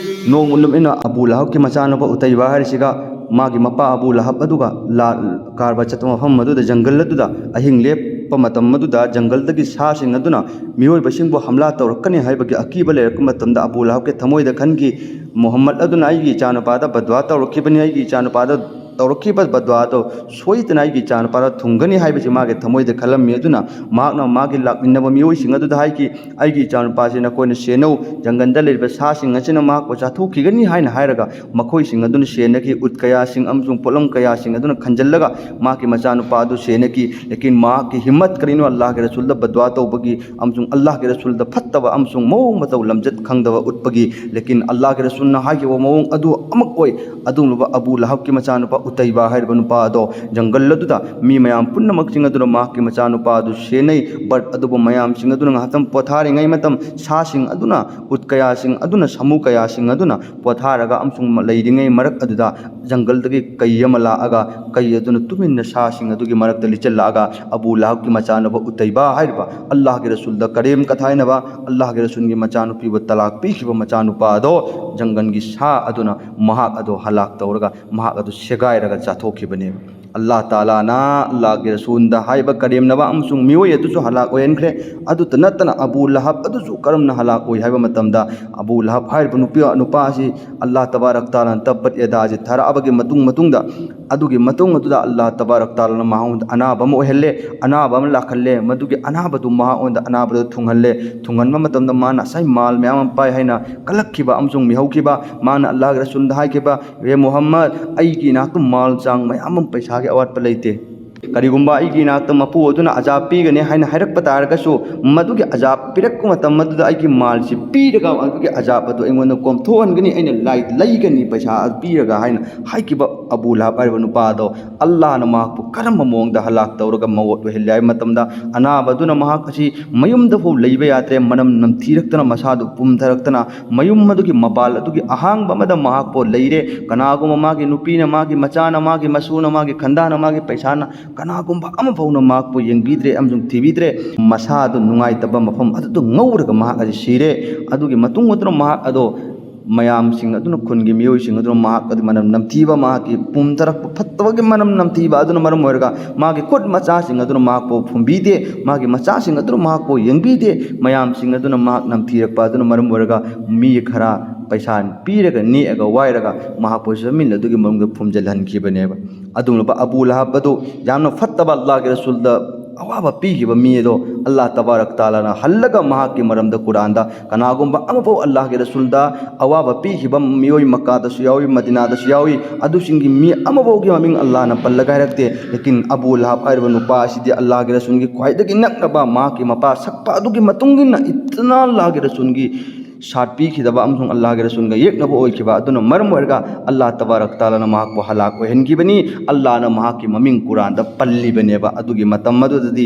ꯅꯣꯡꯃ ꯅꯨꯃꯤꯠꯅ ꯑꯕꯨ ꯂꯍꯕꯀꯤ ꯃꯆꯥꯅꯨꯄꯥ ꯎꯇꯩꯕꯥ ꯍꯥꯏꯔꯤꯁꯤꯒ ꯃꯥꯒꯤ ꯃꯄꯥ ꯑꯕꯨ ꯂꯍꯕ ꯑꯗꯨꯒ ꯂꯥ-, ꯀꯥꯔꯕ ꯆꯠꯄ ꯃꯐꯝ ꯑꯗꯨꯗ, ꯖꯪꯒꯜ ꯑꯗꯨꯗ ꯑꯍꯤꯡ ꯂꯦꯞꯄ ꯃꯇꯝ ꯑꯗꯨꯗ ꯖꯪꯒꯜꯗꯒꯤ ꯁꯥꯁꯤꯡ ꯑꯗꯨꯅ ꯃꯤꯑꯣꯏꯕꯁꯤꯡꯕꯨ ꯍꯝꯂꯥ ꯇꯧꯔꯛꯀꯅꯤ ꯍꯥꯏꯕꯒꯤ ꯑꯀꯤꯕ ꯂꯩꯔꯛꯄ ꯃꯇꯝꯗ ꯑꯕꯨ ꯂꯍꯕꯀꯤ ꯊꯃꯣꯏꯗ ꯈꯟꯈꯤ, "ꯃꯨꯍꯝꯃꯗ ꯑꯗꯨꯅ ꯑꯩꯒꯤ ꯏꯆꯥꯅꯨꯄꯥꯗ ꯕꯗꯋꯥ ꯇꯧꯔꯛꯈꯤꯕꯅꯤ, ꯑꯩꯒꯤ ꯏꯆꯥꯅꯨꯄꯥꯗ ꯇꯧꯔꯛꯈꯤꯕ ꯕꯗꯋꯥꯗꯣ ꯁꯣꯏꯗꯅ ꯑꯩꯒꯤ ꯏꯆꯥꯅꯨꯄꯥꯗ ꯊꯨꯡꯒꯅꯤ" ꯍꯥꯏꯕꯁꯤ ꯃꯥꯒꯤ ꯊꯃꯣꯏꯗ ꯈꯜꯂꯝꯃꯤ꯫ ꯑꯗꯨꯅ ꯃꯍꯥꯛꯅ ꯃꯥꯒꯤ ꯂꯥꯛꯃꯤꯟꯅꯕ ꯃꯤꯑꯣꯏꯁꯤꯡ ꯑꯗꯨꯗ ꯍꯥꯏꯈꯤ, "ꯑꯩꯒꯤ ꯏꯆꯥꯅꯨꯄꯥꯁꯤ ꯅꯈꯣꯏꯅ ꯁꯦꯟꯅꯧ, ꯖꯪꯒꯜꯗ ꯂꯩꯔꯤꯕ ꯁꯥꯁꯤꯡ ꯑꯁꯤꯅ ꯃꯍꯥꯛꯄꯨ ꯆꯥꯊꯣꯛꯈꯤꯒꯅꯤ" ꯍꯥꯏꯅ ꯍꯥꯏꯔꯒ ꯃꯈꯣꯏꯁꯤꯡ ꯑꯗꯨꯅ ꯁꯦꯟꯅꯈꯤ꯫ ꯎꯠ ꯀꯌꯥꯁꯤꯡ ꯑꯃꯁꯨꯡ ꯄꯣꯠꯂꯝ ꯀꯌꯥꯁꯤꯡ ꯑꯗꯨꯅ ꯈꯟꯖꯤꯜꯂꯒ ꯃꯍꯥꯛꯀꯤ ꯃꯆꯥꯅꯨꯄꯥ ꯑꯗꯨ ꯁꯦꯟꯅꯈꯤ꯫ ꯂꯦꯀꯤꯟ ꯃꯍꯥꯛꯀꯤ ꯍꯤꯝꯃꯠ ꯀꯔꯤꯅꯣ? ꯑꯜꯂꯥꯍꯒꯤ ꯔꯁꯨꯜꯗ ꯕꯗꯋꯥ ꯇꯧꯕꯒꯤ ꯑꯃꯁꯨꯡ ꯑꯜꯂꯥꯍꯒꯤ ꯔꯁꯨꯜꯗ ꯐꯠꯇꯕ ꯑꯃꯁꯨꯡ ꯃꯑꯣꯡ ꯃꯇꯧ ꯂꯝꯆꯠ ꯈꯪꯗꯕ ꯎꯠꯄꯒꯤ꯫ ꯂꯦꯀꯤꯟ ꯑꯜꯂꯥꯍꯒꯤ ꯔꯁꯨꯜꯅ ꯍꯥꯏꯈꯤꯕ ꯃꯑꯣꯡ ꯑꯗꯨ ꯑꯃꯛ ꯑꯣꯏ꯫ ꯑꯗꯨꯒꯨꯝꯂꯕ ꯑꯕꯨ ꯂꯍꯕꯀꯤ ꯃꯆꯥꯅꯨꯄꯥ ꯎꯇꯩꯕꯥ ꯍꯥꯏꯔꯤꯕ ꯅꯨꯄꯥ ꯑꯗꯣ ꯖꯪꯒꯜ ꯑꯗꯨꯗ ꯃꯤ ꯃꯌꯥꯝ ꯄꯨꯝꯅꯃꯛꯁꯤꯡ ꯑꯗꯨꯅ ꯃꯍꯥꯛꯀꯤ ꯃꯆꯥꯅꯨꯄꯥ ꯑꯗꯨ ꯁꯦꯟꯅꯩ꯫ ꯕꯠ ꯑꯗꯨꯕꯨ ꯃꯌꯥꯝꯁꯤꯡ ꯑꯗꯨꯅ ꯉꯥꯏꯍꯥꯛꯇꯪ ꯄꯣꯊꯥꯔꯤꯉꯩ ꯃꯇꯝ ꯁꯥꯁꯤꯡ ꯑꯗꯨꯅ, ꯎꯠ ꯀꯌꯥꯁꯤꯡ ꯑꯗꯨꯅ, ꯁꯥꯃꯨ ꯀꯌꯥꯁꯤꯡ ꯑꯗꯨꯅ ꯄꯣꯊꯥꯔꯒ ꯑꯃꯁꯨꯡ ꯂꯩꯔꯤꯉꯩ ꯃꯔꯛ ꯑꯗꯨꯗ ꯖꯪꯒꯜꯗꯒꯤ ꯀꯩ ꯑꯃ ꯂꯥꯛꯑꯒ ꯀꯩ ꯑꯗꯨꯅ ꯇꯨꯃꯤꯟꯅ ꯁꯥꯁꯤꯡ ꯑꯗꯨꯒꯤ ꯃꯔꯛꯇ ꯂꯤꯆꯤꯜꯂꯛꯑꯒ ꯑꯕꯨ ꯂꯍꯕꯀꯤ ꯃꯆꯥꯅꯨꯄꯥ ꯎꯇꯩꯕꯥ ꯍꯥꯏꯔꯤꯕ ꯑꯜꯂꯥꯍꯒꯤ ꯔꯁꯨꯜꯗ ꯀꯔꯦꯝ ꯀꯊꯥꯏꯅꯕ, ꯑꯜꯂꯥꯍꯒꯤ ꯔꯁꯨꯜꯒꯤ ꯃꯆꯥꯅꯨꯄꯤꯕꯨ ꯇꯂꯥꯛ ꯄꯤꯈꯤꯕ ꯃꯆꯥꯅꯨꯄꯥ ꯑꯗꯣ ꯖꯪꯒꯜꯒꯤ ꯁꯥ ꯑꯗꯨꯅ ꯃꯍꯥꯛ ꯑꯗꯣ ꯍꯂꯥꯛ ꯇꯧꯔꯒ ꯃꯍꯥꯛ ꯑꯗꯨ ꯁꯦꯒꯥꯏꯔꯒ ꯆꯥꯊꯣꯛꯈꯤꯕꯅꯦꯕ꯫ ꯑꯜꯂꯥꯍ ꯇꯥꯂꯥꯅ ꯑꯜꯂꯥꯍꯒꯤ ꯔꯁꯨꯜꯗ ꯍꯥꯏꯕ ꯀꯔꯦꯝꯅꯕ ꯑꯃꯁꯨꯡ ꯃꯤꯑꯣꯏ ꯑꯗꯨꯁꯨ ꯍꯂꯥꯛ ꯑꯣꯏꯍꯟꯈ꯭ꯔꯦ꯫ ꯑꯗꯨꯇ ꯅꯠꯇꯅ ꯑꯕꯨ ꯂꯍꯕ ꯑꯗꯨꯁꯨ ꯀꯔꯝꯅ ꯍꯂꯥꯛ ꯑꯣꯏ ꯍꯥꯏꯕ ꯃꯇꯝꯗ, ꯑꯕꯨ ꯂꯍꯕ ꯍꯥꯏꯔꯤꯕ ꯅꯨꯄꯤ, ꯅꯨꯄꯥ ꯑꯁꯤ ꯑꯜꯂꯥꯍ ꯇꯕꯥꯔꯛ ꯇꯥꯂꯥꯅ ꯇꯕꯠ ꯌꯥꯗꯥ ꯑꯁꯤ ꯊꯥꯔꯛꯑꯕꯒꯤ ꯃꯇꯨꯡ, ꯃꯇꯨꯡꯗ, ꯑꯗꯨꯒꯤ ꯃꯇꯨꯡ ꯑꯗꯨꯗ ꯑꯜꯂꯥꯍ ꯇꯕꯥꯔꯛ ꯇꯥꯂꯥꯅ ꯃꯉꯣꯟꯗ ꯑꯅꯥꯕ ꯑꯃ ꯑꯣꯏꯍꯜꯂꯦ, ꯑꯅꯥꯕ ꯑꯃ ꯂꯥꯛꯍꯜꯂꯦ꯫ ꯃꯗꯨꯒꯤ ꯑꯅꯥꯕꯗꯨ ꯃꯉꯣꯟꯗ, ꯑꯅꯥꯕꯗꯨ ꯊꯨꯡꯍꯜꯂꯦ꯫ ꯊꯨꯡꯍꯟꯕ ꯃꯇꯝꯗ ꯃꯥꯅ ꯉꯁꯥꯏ ꯃꯥꯜ ꯃꯌꯥꯝ ꯑꯃ ꯄꯥꯏ ꯍꯥꯏꯅ ꯀꯜꯂꯛꯈꯤꯕ ꯑꯃꯁꯨꯡ ꯃꯤꯍꯧꯈꯤꯕ, ꯃꯥꯅ ꯑꯜꯂꯥꯍꯒꯤ ꯔꯁꯨꯜꯗ ꯍꯥꯏꯈꯤꯕ, "ꯍꯦ ꯃꯨꯍꯝꯃꯗ, ꯑꯩꯒꯤ ꯏꯅꯥꯛꯇ ꯃꯥꯜ ꯆꯥꯡ ꯃꯌꯥꯝ ꯑꯃ, ꯄꯩꯁꯥꯒꯤ ꯑꯋꯥꯠꯄ ꯂꯩꯇꯦ, ꯀꯔꯤꯒꯨꯝꯕ ꯑꯩꯒꯤ ꯏꯅꯥꯛꯇ ꯃꯄꯨ ꯑꯗꯨꯅ ꯑꯖꯥꯕ ꯄꯤꯒꯅꯤ ꯍꯥꯏꯅ ꯍꯥꯏꯔꯛꯄ ꯇꯥꯔꯒꯁꯨ, ꯃꯗꯨꯒꯤ ꯑꯖꯥꯕ ꯄꯤꯔꯛꯄ ꯃꯇꯝ ꯑꯗꯨꯗ ꯑꯩꯒꯤ ꯃꯥꯜꯁꯤ ꯄꯤꯔꯒ ꯑꯗꯨꯒꯤ ꯑꯖꯥꯕ ꯑꯗꯨ ꯑꯩꯉꯣꯟꯗ ꯀꯣꯝꯊꯣꯛꯍꯟꯒꯅꯤ, ꯑꯩꯅ ꯂꯥꯏ ꯂꯩꯒꯅꯤ ꯄꯩꯁꯥ ꯑꯗꯨ ꯄꯤꯔꯒ ꯍꯥꯏꯅ ꯍꯥꯏꯈꯤꯕ ꯑꯕꯨ ꯂꯍꯕ ꯍꯥꯏꯔꯤꯕ ꯅꯨꯄꯥ ꯑꯗꯣ, ꯑꯜꯂꯥꯍꯅ ꯃꯍꯥꯛꯄꯨ ꯀꯔꯝꯕ ꯃꯑꯣꯡꯗ ꯍꯂꯥꯛ ꯇꯧꯔꯒ ꯃꯧꯠ ꯑꯣꯏꯍꯜꯂꯤ ꯍꯥꯏꯕ ꯃꯇꯝꯗ, ꯑꯅꯥꯕ ꯑꯗꯨꯅ ꯃꯍꯥꯛ ꯑꯁꯤ ꯃꯌꯨꯝꯗ ꯐꯥꯎ ꯂꯩꯕ ꯌꯥꯗ꯭ꯔꯦ, ꯃꯅꯝ ꯅꯝꯊꯤꯔꯛꯇꯅ ꯃꯁꯥꯗꯨ ꯄꯨꯝꯊꯔꯛꯇꯅ ꯃꯌꯨꯝ ꯑꯗꯨꯒꯤ ꯃꯄꯥꯜ ꯑꯗꯨꯒꯤ ꯑꯍꯥꯡꯕ ꯑꯃꯗ ꯃꯍꯥꯛꯄꯨ ꯂꯩꯔꯦ꯫ ꯀꯅꯥꯒꯨꯝꯕ ꯃꯥꯒꯤ ꯅꯨꯄꯤꯅ, ꯃꯥꯒꯤ ꯃꯆꯥꯅ, ꯃꯥꯒꯤ ꯃꯁꯨꯅ, ꯃꯥꯒꯤ ꯈꯟꯗꯥꯅ, ꯃꯥꯒꯤ ꯄꯩꯁꯥꯅ, ꯀꯅꯥꯒꯨꯝꯕ ꯑꯃꯐꯥꯎꯅ ꯃꯍꯥꯛꯄꯨ ꯌꯦꯡꯕꯤꯗ꯭ꯔꯦ ꯑꯃꯁꯨꯡ ꯊꯤꯕꯤꯗ꯭ꯔꯦ꯫ ꯃꯁꯥ ꯑꯗꯨ ꯅꯨꯡꯉꯥꯏꯇꯕ ꯃꯐꯝ ꯑꯗꯨꯗ ꯉꯧꯔꯒ ꯃꯍꯥꯛ ꯑꯁꯤ ꯁꯤꯔꯦ꯫ ꯑꯗꯨꯒꯤ ꯃꯇꯨꯡ ꯑꯗꯨꯅ ꯃꯍꯥꯛ ꯑꯗꯣ ꯃꯌꯥꯝꯁꯤꯡ ꯑꯗꯨꯅ, ꯈꯨꯟꯒꯤ ꯃꯤꯑꯣꯏꯁꯤꯡ ꯑꯗꯨꯅ ꯃꯍꯥꯛ ꯑꯗꯨ ꯃꯅꯝ ꯅꯝꯊꯤꯕ, ꯃꯍꯥꯛꯀꯤ ꯄꯨꯝꯊꯔꯛꯄ ꯐꯠꯇꯕꯒꯤ ꯃꯅꯝ ꯅꯝꯊꯤꯕ ꯑꯗꯨꯅ ꯃꯔꯝ ꯑꯣꯏꯔꯒ ꯃꯥꯒꯤ ꯈꯨꯠ ꯃꯆꯥꯁꯤꯡ ꯑꯗꯨꯅ ꯃꯍꯥꯛꯄꯨ ꯐꯨꯝꯕꯤꯗꯦ, ꯃꯥꯒꯤ ꯃꯆꯥꯁꯤꯡ ꯑꯗꯨꯅ ꯃꯍꯥꯛꯄꯨ ꯌꯦꯡꯕꯤꯗꯦ, ꯃꯌꯥꯝꯁꯤꯡ ꯑꯗꯨꯅ ꯃꯍꯥꯛ ꯅꯝꯊꯤꯔꯛꯄ ꯑꯗꯨꯅ ꯃꯔꯝ ꯑꯣꯏꯔꯒ ꯃꯤ ꯈꯔ ꯄꯩꯁꯥ ꯄꯤꯔꯒ ꯅꯦꯛꯑꯒ ꯋꯥꯏꯔꯒ ꯃꯍꯥꯛꯄꯨ ꯖꯃꯤꯟ ꯑꯗꯨꯒꯤ ꯃꯅꯨꯡꯗ ꯐꯨꯝꯖꯤꯜꯍꯟꯈꯤꯕꯅꯦꯕ꯫ ꯑꯗꯨꯒꯨꯝꯂꯕ ꯑꯕꯨ ꯂꯍꯕ ꯑꯗꯨ ꯌꯥꯝꯅ ꯐꯠꯇꯕ, ꯑꯜꯂꯥꯍꯒꯤ ꯔꯁꯨꯜꯗ ꯑꯋꯥꯕ ꯄꯤꯈꯤꯕ ꯃꯤ ꯑꯗꯣ ꯑꯜꯂꯥꯍ ꯇꯕꯥꯔꯛ ꯇꯥꯂꯥꯅ ꯍꯜꯂꯒ ꯃꯍꯥꯛꯀꯤ ꯃꯔꯝꯗ ꯀꯨꯔꯥꯟꯗ ꯀꯅꯥꯒꯨꯝꯕ ꯑꯃꯐꯥꯎ ꯑꯜꯂꯥꯍꯒꯤ ꯔꯁꯨꯜꯗ ꯑꯋꯥꯕ ꯄꯤꯈꯤꯕ ꯃꯤꯑꯣꯏ ꯃꯛꯀꯥꯗꯁꯨ ꯌꯥꯎꯏ, ꯃꯗꯤꯅꯥꯗꯁꯨ ꯌꯥꯎꯏ, ꯑꯗꯨꯁꯤꯡꯒꯤ ꯃꯤ ꯑꯃꯐꯥꯎꯒꯤ ꯃꯃꯤꯡ ꯑꯜꯂꯥꯍꯅ ꯄꯜꯂꯒ ꯍꯥꯏꯔꯛꯇꯦ꯫ ꯂꯦꯀꯤꯟ ꯑꯕꯨ ꯂꯍꯕ ꯍꯥꯏꯔꯤꯕ ꯅꯨꯄꯥ ꯑꯁꯤꯗꯤ ꯑꯜꯂꯥꯍꯒꯤ ꯔꯁꯨꯜꯒꯤ ꯈ꯭ꯋꯥꯏꯗꯒꯤ ꯅꯛꯅꯕ, ꯃꯍꯥꯛꯀꯤ ꯃꯄꯥ ꯁꯛꯄ ꯑꯗꯨꯒꯤ ꯃꯇꯨꯡ ꯏꯟꯅ ꯏꯠꯇꯅ ꯑꯜꯂꯥꯍꯒꯤ ꯔꯁꯨꯜꯒꯤ ꯁꯥꯠ ꯄꯤꯈꯤꯗꯕ ꯑꯃꯁꯨꯡ ꯑꯜꯂꯥꯍꯒꯤ ꯔꯁꯨꯜꯒ ꯌꯦꯛꯅꯕ ꯑꯣꯏꯈꯤꯕ ꯑꯗꯨꯅ ꯃꯔꯝ ꯑꯣꯏꯔꯒ ꯑꯜꯂꯥꯍ ꯇꯕꯥꯔꯛ ꯇꯥꯂꯥꯅ ꯃꯍꯥꯛꯄꯨ ꯍꯂꯥꯛ ꯑꯣꯏꯍꯟꯈꯤꯕꯅꯤ꯫ ꯑꯜꯂꯥꯍꯅ ꯃꯍꯥꯛꯀꯤ ꯃꯃꯤꯡ ꯀꯨꯔꯥꯟꯗ ꯄꯜꯂꯤꯕꯅꯦꯕ꯫ ꯑꯗꯨꯒꯤ ꯃꯇꯝ ꯑꯗꯨꯗꯗꯤ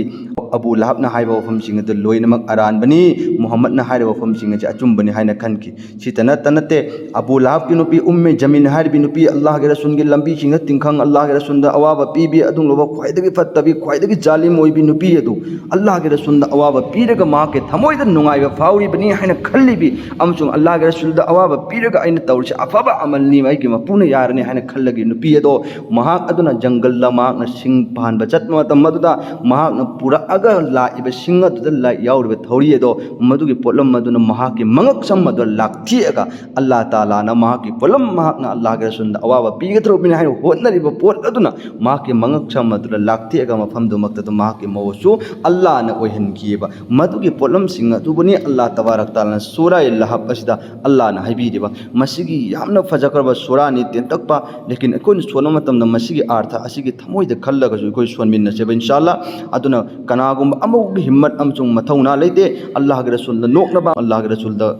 ꯑꯕꯨ ꯂꯍꯕꯅ ꯍꯥꯏꯕ ꯋꯥꯐꯝꯁꯤꯡ ꯑꯗꯨ ꯂꯣꯏꯅꯃꯛ ꯑꯔꯥꯟꯕꯅꯤ, ꯃꯨꯍꯝꯃꯗꯅ ꯍꯥꯏꯔꯤꯕ ꯋꯥꯐꯝꯁꯤꯡ ꯑꯁꯤ ꯑꯆꯨꯝꯕꯅꯤ ꯍꯥꯏꯅ ꯈꯟꯈꯤ꯫ ꯁꯤꯇ ꯅꯠꯇ ꯅꯠꯇꯦ, ꯑꯕꯨ ꯂꯍꯕꯀꯤ ꯅꯨꯄꯤ ꯎꯝꯃꯦ ꯖꯃꯤꯜ ꯍꯥꯏꯔꯤꯕꯤ ꯅꯨꯄꯤ, ꯑꯜꯂꯥꯍꯒꯤ ꯔꯁꯨꯜꯒꯤ ꯂꯝꯕꯤ ꯈꯤꯡꯉ ꯇꯤꯡꯈꯪ, ꯑꯜꯂꯥꯍꯒꯤ ꯔꯁꯨꯜꯗ ꯑꯋꯥꯕ ꯄꯤꯕꯤ, ꯑꯗꯨꯒꯨꯝꯂꯕ ꯈ꯭ꯋꯥꯏꯗꯒꯤ ꯐꯠꯇꯕꯤ, ꯈ꯭ꯋꯥꯏꯗꯒꯤ ꯖꯥꯂꯤꯝ ꯑꯣꯏꯕꯤ ꯅꯨꯄꯤ ꯑꯗꯨ, ꯑꯜꯂꯥꯍꯒꯤ ꯔꯁꯨꯜꯗ ꯑꯋꯥꯕ ꯄꯤꯔꯒ ꯃꯍꯥꯛꯀꯤ ꯊꯃꯣꯏꯗ ꯅꯨꯡꯉꯥꯏꯕ ꯐꯥꯎꯔꯤꯕꯅꯤ ꯍꯥꯏꯅ ꯈꯜꯂꯤꯕꯤ, ꯑꯃꯁꯨꯡ ꯑꯜꯂꯥꯍꯒꯤ ꯔꯁꯨꯜꯗ ꯑꯋꯥꯕ ꯄꯤꯔꯒ ꯑꯩꯅ ꯇꯧꯔꯤꯁꯤ ꯑꯐꯕ ꯑꯃꯜꯅꯤ, ꯑꯩꯒꯤ ꯃꯄꯨꯅ ꯌꯥꯔꯅꯤ ꯍꯥꯏꯅ ꯈꯜꯂꯒꯤ ꯅꯨꯄꯤ ꯑꯗꯣ, ꯃꯍꯥꯛ ꯑꯗꯨꯅ ꯖꯪꯒꯜꯗ ꯃꯍꯥꯛꯅ ꯁꯤꯡ ꯐꯥꯟꯕ ꯆꯠꯄ ꯃꯇꯝ ꯑꯗꯨꯗ ꯃꯍꯥꯛꯅ ꯄꯨꯔꯛꯑꯒ ꯂꯥꯛꯏꯕ ꯁꯤꯡ ꯑꯗꯨꯗ ꯂꯥꯏ ꯌꯥꯎꯔꯤꯕ ꯊꯧꯔꯤ ꯑꯗꯣ, ꯃꯗꯨꯒꯤ ꯄꯣꯠꯂꯝ ꯑꯗꯨꯅ ꯃꯍꯥꯛꯀꯤ ꯃꯉꯛꯁꯝ ꯑꯗꯨ ꯂꯥꯛꯊꯦꯛꯑꯒ ꯑꯜꯂꯥꯍ ꯇꯥꯂꯥꯅ ꯃꯍꯥꯛꯀꯤ ꯄꯣꯠꯂꯝ, ꯃꯍꯥꯛꯅ ꯑꯜꯂꯥꯍꯒꯤ ꯔꯁꯨꯜꯗ ꯑꯋꯥꯕ ꯄꯤꯒꯗꯧꯔꯕꯅꯤ ꯍꯥꯏꯅ ꯍꯣꯠꯅꯔꯤꯕ ꯄꯣꯠ ꯑꯗꯨꯅ ꯃꯍꯥꯛꯀꯤ ꯃꯉꯛꯁꯝ ꯑꯗꯨꯗ ꯂꯥꯛꯊꯦꯛꯑꯒ ꯃꯐꯝꯗꯨꯃꯛꯇꯗ ꯃꯍꯥꯛꯀꯤ ꯃꯧꯁꯨ ꯑꯜꯂꯥꯍꯅ ꯑꯣꯏꯍꯟꯈꯤꯑꯕ꯫ ꯃꯗꯨꯒꯤ ꯄꯣꯠꯂꯝꯁꯤꯡ ꯑꯗꯨꯕꯨꯅꯤ ꯑꯜꯂꯥꯍ ꯇꯕꯥꯔꯛ ꯇꯥꯂꯥꯅ ꯁꯨꯔꯥ ꯂꯍꯕ ꯑꯁꯤꯗ ꯑꯜꯂꯥꯍꯅ ꯍꯥꯏꯕꯤꯔꯤꯕ ꯃꯁꯤꯒꯤ ꯌꯥꯝꯅ ꯐꯖꯈ꯭ꯔꯕ ꯁꯨꯔꯥꯅꯤ, ꯇꯦꯟꯇꯛꯄ꯫ ꯂꯦꯀꯤꯟ ꯑꯩꯈꯣꯏꯅ ꯁꯣꯟꯕ ꯃꯇꯝꯗ ꯃꯁꯤꯒꯤ ꯑꯥꯔꯊ ꯑꯁꯤꯒꯤ ꯊꯃꯣꯏꯗ ꯈꯜꯂꯒꯁꯨ ꯑꯩꯈꯣꯏ ꯁꯣꯟꯃꯤꯟꯅꯁꯦꯕ, ꯏꯟꯁꯥ ꯑꯜꯂꯥ꯫ ꯑꯗꯨꯅ ꯀꯅꯥꯒꯨꯝꯕ ꯑꯃꯒꯤ ꯍꯤꯝꯃꯠ ꯑꯃꯁꯨꯡ ꯃꯊꯧꯅꯥ ꯂꯩꯇꯦ ꯑꯜꯂꯥꯍꯒꯤ ꯔꯁꯨꯜꯗ ꯅꯣꯛꯅꯕ, ꯑꯜꯂꯥꯍꯒꯤ ꯔꯁꯨꯜꯗ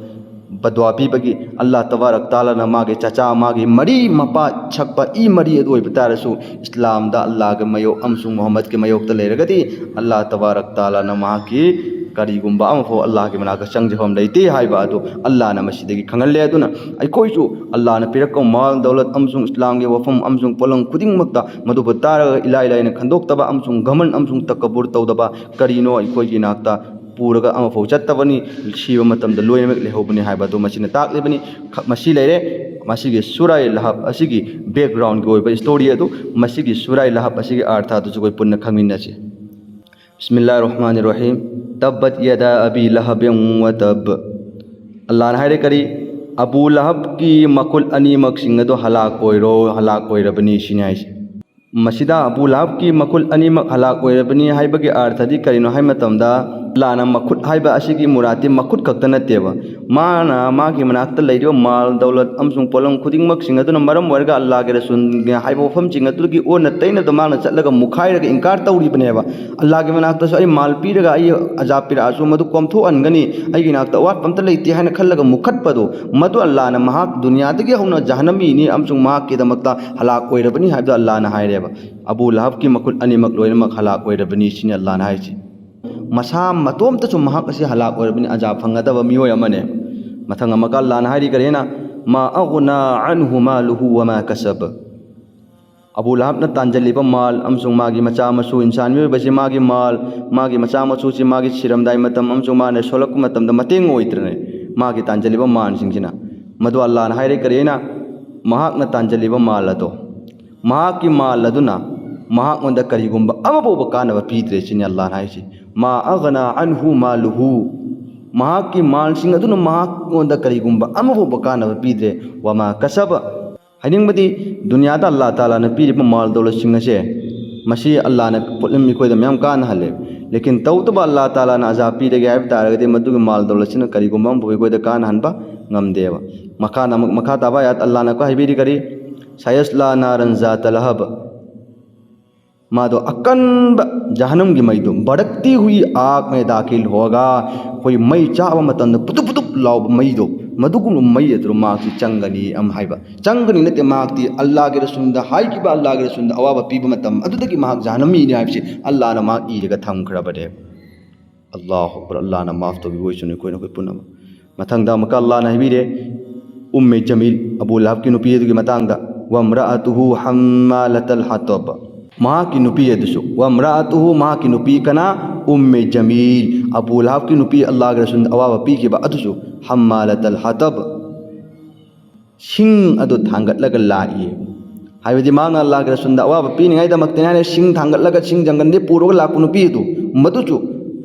ꯕꯗꯋꯥ ꯄꯤꯕꯒꯤ꯫ ꯑꯜꯂꯥꯍ ꯇꯕꯥꯔꯛ ꯇꯥꯂꯥꯅ ꯃꯥꯒꯤ ꯆꯆꯥ, ꯃꯥꯒꯤ ꯃꯔꯤ ꯃꯄꯥ ꯁꯛꯄ ꯏ ꯃꯔꯤ ꯑꯗꯨ ꯑꯣꯏꯕ ꯇꯥꯔꯁꯨ, ꯏꯁꯂꯥꯝꯗ ꯑꯜꯂꯥꯍꯒꯤ ꯃꯥꯌꯣꯛ ꯑꯃꯁꯨꯡ ꯃꯨꯍꯝꯃꯗꯀꯤ ꯃꯥꯌꯣꯛꯇ ꯂꯩꯔꯒꯗꯤ, ꯑꯜꯂꯥꯍ ꯇꯕꯥꯔꯛ ꯇꯥꯂꯥꯅ ꯃꯍꯥꯛꯀꯤ ꯀꯔꯤꯒꯨꯝꯕ ꯑꯃꯐꯥꯎ ꯑꯜꯂꯥꯍꯒꯤ ꯃꯅꯥꯛꯇ ꯆꯪꯖꯐꯝ ꯂꯩꯇꯦ ꯍꯥꯏꯕ ꯑꯗꯨ ꯑꯜꯂꯥꯍꯅ ꯃꯁꯤꯗꯒꯤ ꯈꯪꯍꯜꯂꯦ꯫ ꯑꯗꯨꯅ ꯑꯩꯈꯣꯏꯁꯨ ꯑꯜꯂꯥꯍꯅ ꯄꯤꯔꯛꯄ ꯃꯥꯜ, ꯗꯧꯂꯠ ꯑꯃꯁꯨꯡ ꯏꯁꯂꯥꯝꯒꯤ ꯋꯥꯐꯝ ꯑꯃꯁꯨꯡ ꯄꯣꯠꯂꯝ ꯈꯨꯗꯤꯡꯃꯛꯇ ꯃꯗꯨꯕꯨ ꯇꯥꯔꯒ ꯏꯂꯥꯏ ꯂꯥꯏꯅ ꯈꯟꯗꯣꯛꯇꯕ ꯑꯃꯁꯨꯡ ꯒꯃꯟ ꯑꯃꯁꯨꯡ ꯇꯀꯕꯨꯔ ꯇꯧꯗꯕ, ꯀꯔꯤꯅꯣ ꯑꯩꯈꯣꯏꯒꯤ ꯅꯥꯛꯇ ꯄꯨꯔꯒ ꯑꯃꯐꯥꯎ ꯆꯠꯇꯕꯅꯤ, ꯁꯤꯕ ꯃꯇꯝꯗ ꯂꯣꯏꯅꯃꯛ ꯂꯩꯍꯧꯕꯅꯤ ꯍꯥꯏꯕ ꯑꯗꯨ ꯃꯁꯤꯅ ꯇꯥꯛꯂꯤꯕꯅꯤ꯫ ꯈ-, ꯃꯁꯤ ꯂꯩꯔꯦ꯫ ꯃꯁꯤꯒꯤ ꯁꯨꯔꯥꯏ ꯂꯍꯕ ꯑꯁꯤꯒꯤ ꯕꯦꯛꯒ꯭ꯔꯥꯎꯟꯒꯤ ꯑꯣꯏꯕ ꯁ꯭ꯇꯣꯔꯤ ꯑꯗꯨ, ꯃꯁꯤꯒꯤ ꯁꯨꯔꯥꯏ ꯂꯍꯕ ꯑꯁꯤꯒꯤ ꯑꯥꯔꯊ ꯑꯗꯨꯁꯨ ꯑꯩꯈꯣꯏ ꯄꯨꯟꯅ ꯈꯪꯃꯤꯟꯅꯁꯤ꯫ ꯕꯤꯁꯃꯤꯜꯂꯥꯍꯤꯔ ꯔꯍꯃꯥꯅꯤꯔ ꯔꯍꯤꯝ꯫ ꯇꯕꯠ ꯌꯗꯥ ꯑꯕꯤ ꯂꯍꯕꯤꯟ ꯋ ꯇꯕ꯫ ꯑꯜꯂꯥꯍꯅ ꯍꯥꯏꯔꯦ ꯀꯔꯤ? ꯑꯕꯨ ꯂꯍꯕꯀꯤ ꯃꯈꯨꯠ ꯑꯅꯤꯃꯛꯁꯤꯡ ꯑꯗꯨ ꯍꯂꯥꯛ ꯑꯣꯏꯔꯣ, ꯍꯂꯥꯛ ꯑꯣꯏꯔꯕꯅꯤ ꯁꯤꯅꯤ ꯍꯥꯏꯁꯦ꯫ ꯃꯁꯤꯗ ꯑꯕꯨ ꯂꯍꯕꯀꯤ ꯃꯈꯨꯠ ꯑꯅꯤꯃꯛ ꯍꯂꯥꯛ ꯑꯣꯏꯔꯕꯅꯤ ꯍꯥꯏꯕꯒꯤ ꯑꯥꯔꯊꯗꯤ ꯀꯔꯤꯅꯣ ꯍꯥꯏꯕ ꯃꯇꯝꯗ, ꯑꯜꯂꯥꯍꯅ ꯃꯈꯨꯠ ꯍꯥꯏꯕ ꯑꯁꯤꯒꯤ ꯃꯨꯔꯥꯠꯇꯤ ꯃꯈꯨꯠ ꯈꯛꯇ ꯅꯠꯇꯦꯕ꯫ ꯃꯥꯅ ꯃꯥꯒꯤ ꯃꯅꯥꯛꯇ ꯂꯩꯔꯤꯕ ꯃꯥꯜ, ꯗꯧꯂꯠ ꯑꯃꯁꯨꯡ ꯄꯣꯠꯂꯝ ꯈꯨꯗꯤꯡꯃꯛꯁꯤꯡ ꯑꯗꯨꯅ ꯃꯔꯝ ꯑꯣꯏꯔꯒ ꯑꯜꯂꯥꯍꯒꯤ ꯔꯁꯨꯜꯅ ꯍꯥꯏꯕ ꯋꯥꯐꯝꯁꯤꯡ ꯑꯗꯨꯒꯤ ꯑꯣꯟꯅ ꯇꯩꯅꯗ ꯃꯥꯅ ꯆꯠꯂꯒ ꯃꯨꯈꯥꯏꯔꯒ ꯏꯟꯀꯥꯔ ꯇꯧꯔꯤꯕꯅꯦꯕ꯫ ꯑꯜꯂꯥꯍꯒꯤ ꯃꯅꯥꯛꯇꯁꯨ ꯑꯩ ꯃꯥꯜ ꯄꯤꯔꯒ ꯑꯩ ꯑꯖꯥꯕ ꯄꯤꯔꯛꯑꯁꯨ ꯃꯗꯨ ꯀꯣꯝꯊꯣꯛꯍꯟꯒꯅꯤ, ꯑꯩꯒꯤ ꯅꯥꯛꯇ ꯑꯋꯥꯠꯄ ꯑꯝꯇ ꯂꯩꯇꯦ ꯍꯥꯏꯅ ꯈꯜꯂꯒ ꯃꯨꯈꯠꯄꯗꯣ, ꯃꯗꯨ ꯑꯜꯂꯥꯍꯅ ꯃꯍꯥꯛ ꯗꯨꯅꯤꯌꯥꯗꯒꯤ ꯍꯧꯅ ꯖꯍꯟꯅꯃꯤꯅꯤ ꯑꯃꯁꯨꯡ ꯃꯍꯥꯛꯀꯤꯗꯃꯛꯇ ꯍꯂꯥꯛ ꯑꯣꯏꯔꯕꯅꯤ ꯍꯥꯏꯕꯗꯨ ꯑꯜꯂꯥꯍꯅ ꯍꯥꯏꯔꯦꯕ꯫ ꯑꯕꯨ ꯂꯍꯕꯀꯤ ꯃꯈꯨꯠ ꯑꯅꯤꯃꯛ ꯂꯣꯏꯅꯃꯛ ꯍꯂꯥꯛ ꯑꯣꯏꯔꯕꯅꯤ ꯁꯤꯅꯤ ꯑꯜꯂꯥꯍꯅ ꯍꯥꯏꯁꯤ꯫ ꯃꯁꯥ ꯃꯇꯣꯝꯇꯁꯨ ꯃꯍꯥꯛ ꯑꯁꯤ ꯍꯂꯥꯛ ꯑꯣꯏꯔꯕꯅꯤ, ꯑꯖꯥꯕ ꯐꯪꯒꯗꯕ ꯃꯤꯑꯣꯏ ꯑꯃꯅꯦ꯫ ꯃꯊꯪ ꯑꯃꯨꯛꯀ ꯑꯜꯂꯥꯍꯅ ꯍꯥꯏꯔꯤ ꯀꯔꯤꯅ? ꯃꯥ ꯑꯒꯅꯥ ꯑꯟꯍꯨ ꯃꯥꯂꯨꯍꯨ ꯋ ꯃꯥ ꯀꯁꯕ꯫ ꯑꯕꯨ ꯂꯍꯕꯅ ꯇꯥꯟꯖꯜꯂꯤꯕ ꯃꯥꯜ ꯑꯃꯁꯨꯡ ꯃꯥꯒꯤ ꯃꯆꯥ ꯃꯁꯨ, ꯏꯟꯁꯥꯟ ꯃꯤꯑꯣꯏꯕꯁꯤ ꯃꯥꯒꯤ ꯃꯥꯜ, ꯃꯥꯒꯤ ꯃꯆꯥ ꯃꯁꯨꯁꯤ ꯃꯥꯒꯤ ꯁꯤꯔꯝꯗꯥꯏ ꯃꯇꯝ ꯑꯃꯁꯨꯡ ꯃꯥꯅ ꯁꯣꯜꯂꯛꯄ ꯃꯇꯝꯗ ꯃꯇꯦꯡ ꯑꯣꯏꯗ꯭ꯔꯅꯦ꯫ ꯃꯥꯒꯤ ꯇꯥꯟꯖꯜꯂꯤꯕ ꯃꯥꯜꯁꯤꯡꯁꯤꯅ, ꯃꯗꯨ ꯑꯜꯂꯥꯍꯅ ꯍꯥꯏꯔꯦ ꯀꯔꯤꯅ? ꯃꯍꯥꯛꯅ ꯇꯥꯟꯖꯜꯂꯤꯕ ꯃꯥꯜ ꯑꯗꯣ, ꯃꯍꯥꯛꯀꯤ ꯃꯥꯜ ꯑꯗꯨꯅ ꯃꯍꯥꯛꯉꯣꯟꯗ ꯀꯔꯤꯒꯨꯝꯕ ꯑꯃꯐꯥꯎꯕ ꯀꯥꯟꯅꯕ ꯄꯤꯗ꯭ꯔꯦ ꯁꯤꯅꯤ ꯑꯜꯂꯥꯍꯅ ꯍꯥꯏꯁꯤ꯫ ꯃꯥ ꯑꯒꯅꯥ ꯑꯟꯍꯨ ꯃꯥꯂꯨꯍꯨ꯫ ꯃꯍꯥꯛꯀꯤ ꯃꯥꯜꯁꯤꯡ ꯑꯗꯨꯅ ꯃꯍꯥꯛꯉꯣꯟꯗ ꯀꯔꯤꯒꯨꯝꯕ ꯑꯃꯐꯥꯎꯕ ꯀꯥꯟꯅꯕ ꯄꯤꯗ꯭ꯔꯦ꯫ ꯋꯃꯥ ꯀꯁꯕ꯫ ꯍꯥꯏꯅꯤꯡꯕꯗꯤ, ꯗꯨꯅꯤꯌꯥꯗ ꯑꯜꯂꯥꯍ ꯇꯥꯂꯥꯅ ꯄꯤꯔꯤꯕ ꯃꯥꯜ ꯗꯧꯂꯠꯁꯤꯡ ꯑꯁꯦ, ꯃꯁꯤ ꯑꯜꯂꯥꯍꯅ ꯄꯣꯠꯂꯝ ꯑꯩꯈꯣꯏꯗ ꯃꯌꯥꯝ ꯀꯥꯟꯅꯍꯜꯂꯦ꯫ ꯂꯦꯀꯤꯟ ꯇꯧꯗꯕ ꯑꯜꯂꯥ ꯇꯥꯂꯥꯅ ꯑꯖꯥꯕ ꯄꯤꯔꯒꯦ ꯍꯥꯏꯕ ꯇꯥꯔꯒꯗꯤ, ꯃꯗꯨꯒꯤ ꯃꯥꯜ ꯗꯧꯂꯠꯁꯤꯅ ꯀꯔꯤꯒꯨꯝꯕ ꯑꯃꯐꯥꯎ ꯑꯩꯈꯣꯏꯗ ꯀꯥꯟꯅꯍꯟꯕ ꯉꯝꯗꯦꯕ꯫ ꯃꯈꯥꯗ ꯑꯃꯨꯛ, ꯃꯈꯥ ꯇꯥꯕ ꯑꯥꯌꯥꯠ ꯑꯜꯂꯥꯅ ꯑꯩꯈꯣꯏ ꯍꯥꯏꯕꯤꯔꯤ ꯀꯔꯤ? "ꯁꯌꯁꯂꯥ ꯅꯥꯔꯟ ꯖꯥꯇ ꯂꯍꯕ"꯫ ꯃꯥꯗꯣ ꯑꯀꯟꯕ ꯖꯍꯅꯝꯒꯤ ꯃꯩꯗꯣ, "ꯚꯗꯛꯇꯤ ꯍꯨꯏ ꯑꯥꯒ ꯃꯦ ꯗꯥꯈꯤꯜ ꯍꯣꯒꯥ", ꯑꯩꯈꯣꯏ ꯃꯩ ꯆꯥꯕ ꯃꯇꯝꯗ ꯄꯨꯇꯨꯞ ꯄꯨꯇꯨꯞ ꯂꯥꯎꯕ ꯃꯩꯗꯣ, ꯃꯗꯨꯒꯨꯝꯕ ꯃꯩ ꯑꯗꯨꯗ ꯃꯍꯥꯛꯁꯤ ꯆꯪꯒꯅꯤ ꯑꯃ ꯍꯥꯏꯕ꯫ ꯆꯪꯒꯅꯤ ꯅꯠꯇꯦ, ꯃꯍꯥꯛꯇꯤ ꯑꯜꯂꯥꯍꯒꯤ ꯔꯁꯨꯜꯗ ꯍꯥꯏꯈꯤꯕ, ꯑꯜꯂꯥꯍꯒꯤ ꯔꯁꯨꯜꯗ ꯑꯋꯥꯕ ꯄꯤꯕ ꯃꯇꯝ ꯑꯗꯨꯗꯒꯤ ꯃꯍꯥꯛ ꯖꯍꯅꯃꯤꯅꯤ ꯍꯥꯏꯕꯁꯤ ꯑꯜꯂꯥꯍꯅ ꯃꯍꯥꯛ ꯏꯔꯒ ꯊꯝꯈ꯭ꯔꯕꯅꯦ꯫ ꯑꯜꯂꯥꯍꯨ ꯑꯛꯕꯔ, ꯑꯜꯂꯥꯍꯅ ꯃꯥꯐ ꯇꯧꯕꯤꯕ ꯑꯣꯏꯁꯅꯨ ꯑꯩꯈꯣꯏ ꯅꯈꯣꯏ ꯄꯨꯝꯅꯃꯛ꯫ ꯃꯊꯪꯗ ꯑꯃꯨꯛꯀ ꯑꯜꯂꯥꯍꯅ ꯍꯥꯏꯕꯤꯔꯦ, ꯎꯝꯃꯦ ꯖꯃꯤꯜ, ꯑꯕꯨ ꯂꯍꯕꯀꯤ ꯅꯨꯄꯤ ꯑꯗꯨꯒꯤ ꯃꯇꯥꯡꯗ, "ꯋꯝꯔꯥꯑꯇꯨꯍꯨ ꯍꯝꯃꯥꯂꯇꯜ ꯍꯥꯇꯕ"꯫ ꯃꯍꯥꯛꯀꯤ ꯅꯨꯄꯤ ꯑꯗꯨꯁꯨ, "ꯋꯝꯔꯥꯑꯇꯨꯍꯨ", ꯃꯍꯥꯛꯀꯤ ꯅꯨꯄꯤ ꯀꯅꯥ? "ꯎꯝꯃꯦ ꯖꯃꯤꯜ", ꯑꯕꯨ ꯂꯍꯕꯀꯤ ꯅꯨꯄꯤ, ꯑꯜꯂꯥꯍꯒꯤ ꯔꯁꯨꯜꯗ ꯑꯋꯥꯕ ꯄꯤꯈꯤꯕ ꯑꯗꯨꯁꯨ, "ꯍꯝꯃꯥꯂꯇꯜ ꯍꯥꯇꯕ", ꯁꯤꯡ ꯑꯗꯨ ꯊꯥꯡꯒꯠꯂꯒ ꯂꯥꯛꯏ꯫ ꯍꯥꯏꯕꯗꯤ ꯃꯍꯥꯛꯅ ꯑꯜꯂꯥꯍꯒꯤ ꯔꯁꯨꯜꯗ ꯑꯋꯥꯕ ꯄꯤꯅꯤꯡꯉꯥꯏꯗꯃꯛꯇꯅꯤ ꯍꯥꯏꯅ ꯁꯤꯡ ꯊꯥꯡꯒꯠꯂꯒ ꯁꯤꯡ ꯖꯪꯒꯜꯗꯒꯤ ꯄꯨꯔꯒ ꯂꯥꯛꯄ ꯅꯨꯄꯤ ꯑꯗꯨ, ꯃꯗꯨꯁꯨ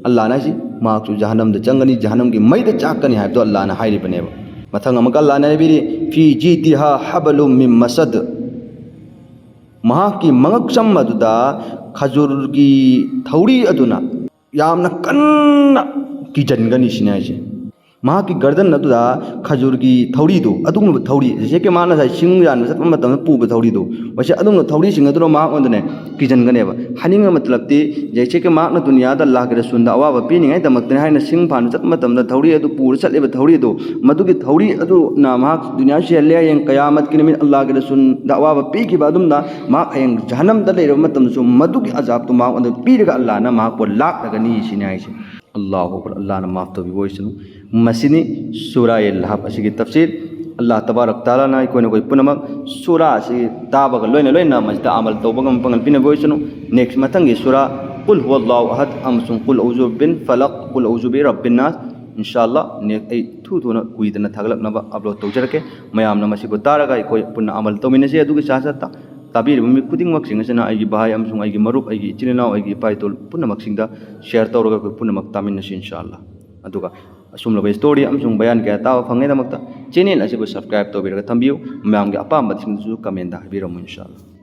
ꯑꯜꯂꯥꯍꯅ ꯍꯥꯏꯁꯤ ꯃꯍꯥꯛꯁꯨ ꯖꯍꯅꯝꯗ ꯆꯪꯒꯅꯤ, ꯖꯍꯅꯝꯒꯤ ꯃꯩꯗ ꯆꯥꯛꯀꯅꯤ ꯍꯥꯏꯕꯗꯣ ꯑꯜꯂꯥꯍꯅ ꯍꯥꯏꯔꯤꯕꯅꯦꯕ꯫ ꯃꯊꯪ ꯑꯃꯨꯛꯀ ꯑꯜꯂꯥꯍꯅ ꯍꯥꯏꯕꯤꯔꯤ, "ꯐꯤ ꯖꯤꯗꯤꯍꯥ ꯍꯕꯂꯨꯝ ꯃꯤꯝ ꯃꯁꯗ"꯫ ꯃꯍꯥꯛꯀꯤ ꯃꯉꯛꯁꯝ ꯑꯗꯨꯗ ꯈꯖꯨꯔꯒꯤ ꯊꯧꯔꯤ ꯑꯗꯨꯅ ꯌꯥꯝꯅ ꯀꯟꯅ ꯀꯤꯖꯟꯒꯅꯤ ꯁꯤꯅꯤ ꯍꯥꯏꯁꯦ꯫ ꯃꯍꯥꯛꯀꯤ ꯒꯔꯗꯟ ꯑꯗꯨꯗ ꯈꯖꯨꯔꯒꯤ ꯊꯧꯔꯤꯗꯨ, ꯑꯗꯨꯒꯨꯝꯂꯕ ꯊꯧꯔꯤ, ꯖꯩꯁꯦ ꯀꯤ ꯃꯍꯥꯛꯅ ꯉꯁꯥꯏ ꯁꯤꯡ ꯌꯥꯟꯕ ꯆꯠꯄ ꯃꯇꯝꯗ ꯄꯨꯕ ꯊꯧꯔꯤꯗꯨ, ꯃꯁꯤ ꯑꯗꯨꯒꯨꯝꯂꯕ ꯊꯧꯔꯤꯁꯤꯡ ꯑꯗꯨꯅ ꯃꯍꯥꯛꯉꯣꯟꯗꯅꯦ ꯀꯤꯖꯟꯒꯅꯦꯕ꯫ ꯍꯥꯏꯅꯤꯡꯕ ꯃꯇꯂꯕꯇꯤ, ꯖꯩꯁꯦ ꯀꯤ ꯃꯍꯥꯛꯅ ꯗꯨꯅꯤꯌꯥꯗ ꯑꯜꯂꯥꯍꯒꯤ ꯔꯁꯨꯜꯗ ꯑꯋꯥꯕ ꯄꯤꯅꯤꯡꯉꯥꯏꯗꯃꯛꯇꯅꯤ ꯍꯥꯏꯅ ꯁꯤꯡ ꯐꯥꯟꯕ ꯆꯠꯄ ꯃꯇꯝꯗ ꯊꯧꯔꯤ ꯑꯗꯨ ꯄꯨꯔ ꯆꯠꯂꯤꯕ ꯊꯧꯔꯤ ꯑꯗꯨ, ꯃꯗꯨꯒꯤ ꯊꯧꯔꯤ ꯑꯗꯨꯅ ꯃꯍꯥꯛ ꯗꯨꯅꯤꯌꯥ ꯁꯤꯍꯜꯂꯦ꯫ ꯍꯌꯦꯡ ꯀꯌꯥꯃꯠꯀꯤ ꯅꯨꯃꯤꯠ ꯑꯜꯂꯥꯍꯒꯤ ꯔꯁꯨꯜꯗ ꯑꯋꯥꯕ ꯄꯤꯈꯤꯕ ꯑꯗꯨꯝꯅ ꯃꯍꯥꯛ ꯍꯌꯦꯡ ꯖꯍꯅꯝꯗ ꯂꯩꯔꯕ ꯃꯇꯝꯗꯁꯨ ꯃꯗꯨꯒꯤ ꯑꯖꯥꯕꯇꯨ ꯃꯍꯥꯛꯉꯣꯟꯗ ꯄꯤꯔꯒ ꯑꯜꯂꯥꯍꯅ ꯃꯍꯥꯛꯄꯨ ꯂꯥꯛꯂꯒꯅꯤ ꯁꯤꯅꯤ ꯍꯥꯏꯁꯦ꯫ ꯑꯜꯂꯥꯍꯨ ꯑꯛꯕꯔ, ꯑꯜꯂꯥꯍꯅ ꯃꯥꯐ ꯇꯧꯕꯤꯕ ꯑꯣꯏꯁꯅꯨ꯫ ꯃꯁꯤꯅꯤ ꯁꯨꯔꯥ ꯑꯦ ꯂꯍꯕ ꯑꯁꯤꯒꯤ ꯇꯐꯁꯤꯔ꯫ ꯑꯜꯂꯥꯍ ꯇꯕꯥꯔꯛ ꯇꯥꯂꯥꯅ ꯑꯩꯈꯣꯏ ꯅꯈꯣꯏ ꯄꯨꯝꯅꯃꯛ ꯁꯨꯔꯥ ꯑꯁꯤ ꯇꯥꯕꯒ ꯂꯣꯏꯅ ꯂꯣꯏꯅꯅ ꯃꯁꯤꯗ ꯑꯃꯜ ꯇꯧꯕ ꯉꯝꯕ ꯄꯥꯡꯒꯜ ꯄꯤꯅꯕ ꯑꯣꯏꯁꯅꯨ꯫ Next, ꯃꯊꯪꯒꯤ ꯁꯨꯔꯥ ꯀꯨꯜ ꯍꯨꯋꯜꯂꯥꯍꯨ ꯑꯍꯗ ꯑꯃꯁꯨꯡ ꯀꯨꯜ ꯑꯎꯖꯨ ꯕꯤꯟ ꯐꯂꯛ, ꯀꯨꯜ ꯑꯎꯖꯨ ꯕꯤ ꯔꯕꯤꯟ ꯅꯥꯁ, ꯏꯟꯁꯥ ꯑꯜꯂꯥꯍ, next ꯑꯩ ꯊꯨ ꯊꯨꯅ ꯀꯨꯏꯗꯅ ꯊꯥꯒꯠꯂꯛꯅꯕ upload ꯇꯧꯖꯔꯛꯀꯦ꯫ ꯃꯌꯥꯝꯅ ꯃꯁꯤꯕꯨ ꯇꯥꯔꯒ ꯑꯩꯈꯣꯏ ꯄꯨꯟꯅ ꯑꯃꯜ ꯇꯧꯃꯤꯟꯅꯁꯤ꯫ ꯑꯗꯨꯒꯤ ꯁꯥ ꯁꯥꯠꯇ ꯇꯥꯕꯤꯔꯤꯕ ꯃꯤ ꯈꯨꯗꯤꯡꯃꯛꯁꯤꯡ ꯑꯁꯤꯅ ꯑꯩꯒꯤ ꯚꯥꯏ ꯑꯃꯁꯨꯡ ꯑꯩꯒꯤ ꯃꯔꯨꯞ, ꯑꯩꯒꯤ ꯏꯆꯤꯟ ꯏꯅꯥꯎ, ꯑꯩꯒꯤ ꯏꯄꯥ ꯏꯇꯣꯜ ꯄꯨꯝꯅꯃꯛꯁꯤꯡꯗ share ꯇꯧꯔꯒ ꯑꯩꯈꯣꯏ ꯄꯨꯝꯅꯃꯛ ꯇꯥꯃꯤꯟꯅꯁꯤ ꯏꯟꯁꯥ ꯑꯜꯂꯥꯍ꯫ ꯑꯗꯨꯒ ꯑꯁꯨꯝꯂꯕ story ꯑꯃꯁꯨꯡ ꯕꯌꯥꯟ ꯀꯌꯥ ꯇꯥꯕ ꯐꯪꯉꯩꯗꯃꯛꯇ channel ꯑꯁꯤꯕꯨ subscribe ꯇꯧꯕꯤꯔꯒ ꯊꯝꯕꯤꯌꯨ꯫ ꯃꯌꯥꯝꯒꯤ ꯑꯄꯥꯝꯕꯁꯤꯡꯗꯨꯁꯨ comment ꯇ ꯍꯥꯏꯕꯤꯔꯝꯃꯨ ꯏꯟꯁꯥ ꯑꯜꯂꯥꯍ꯫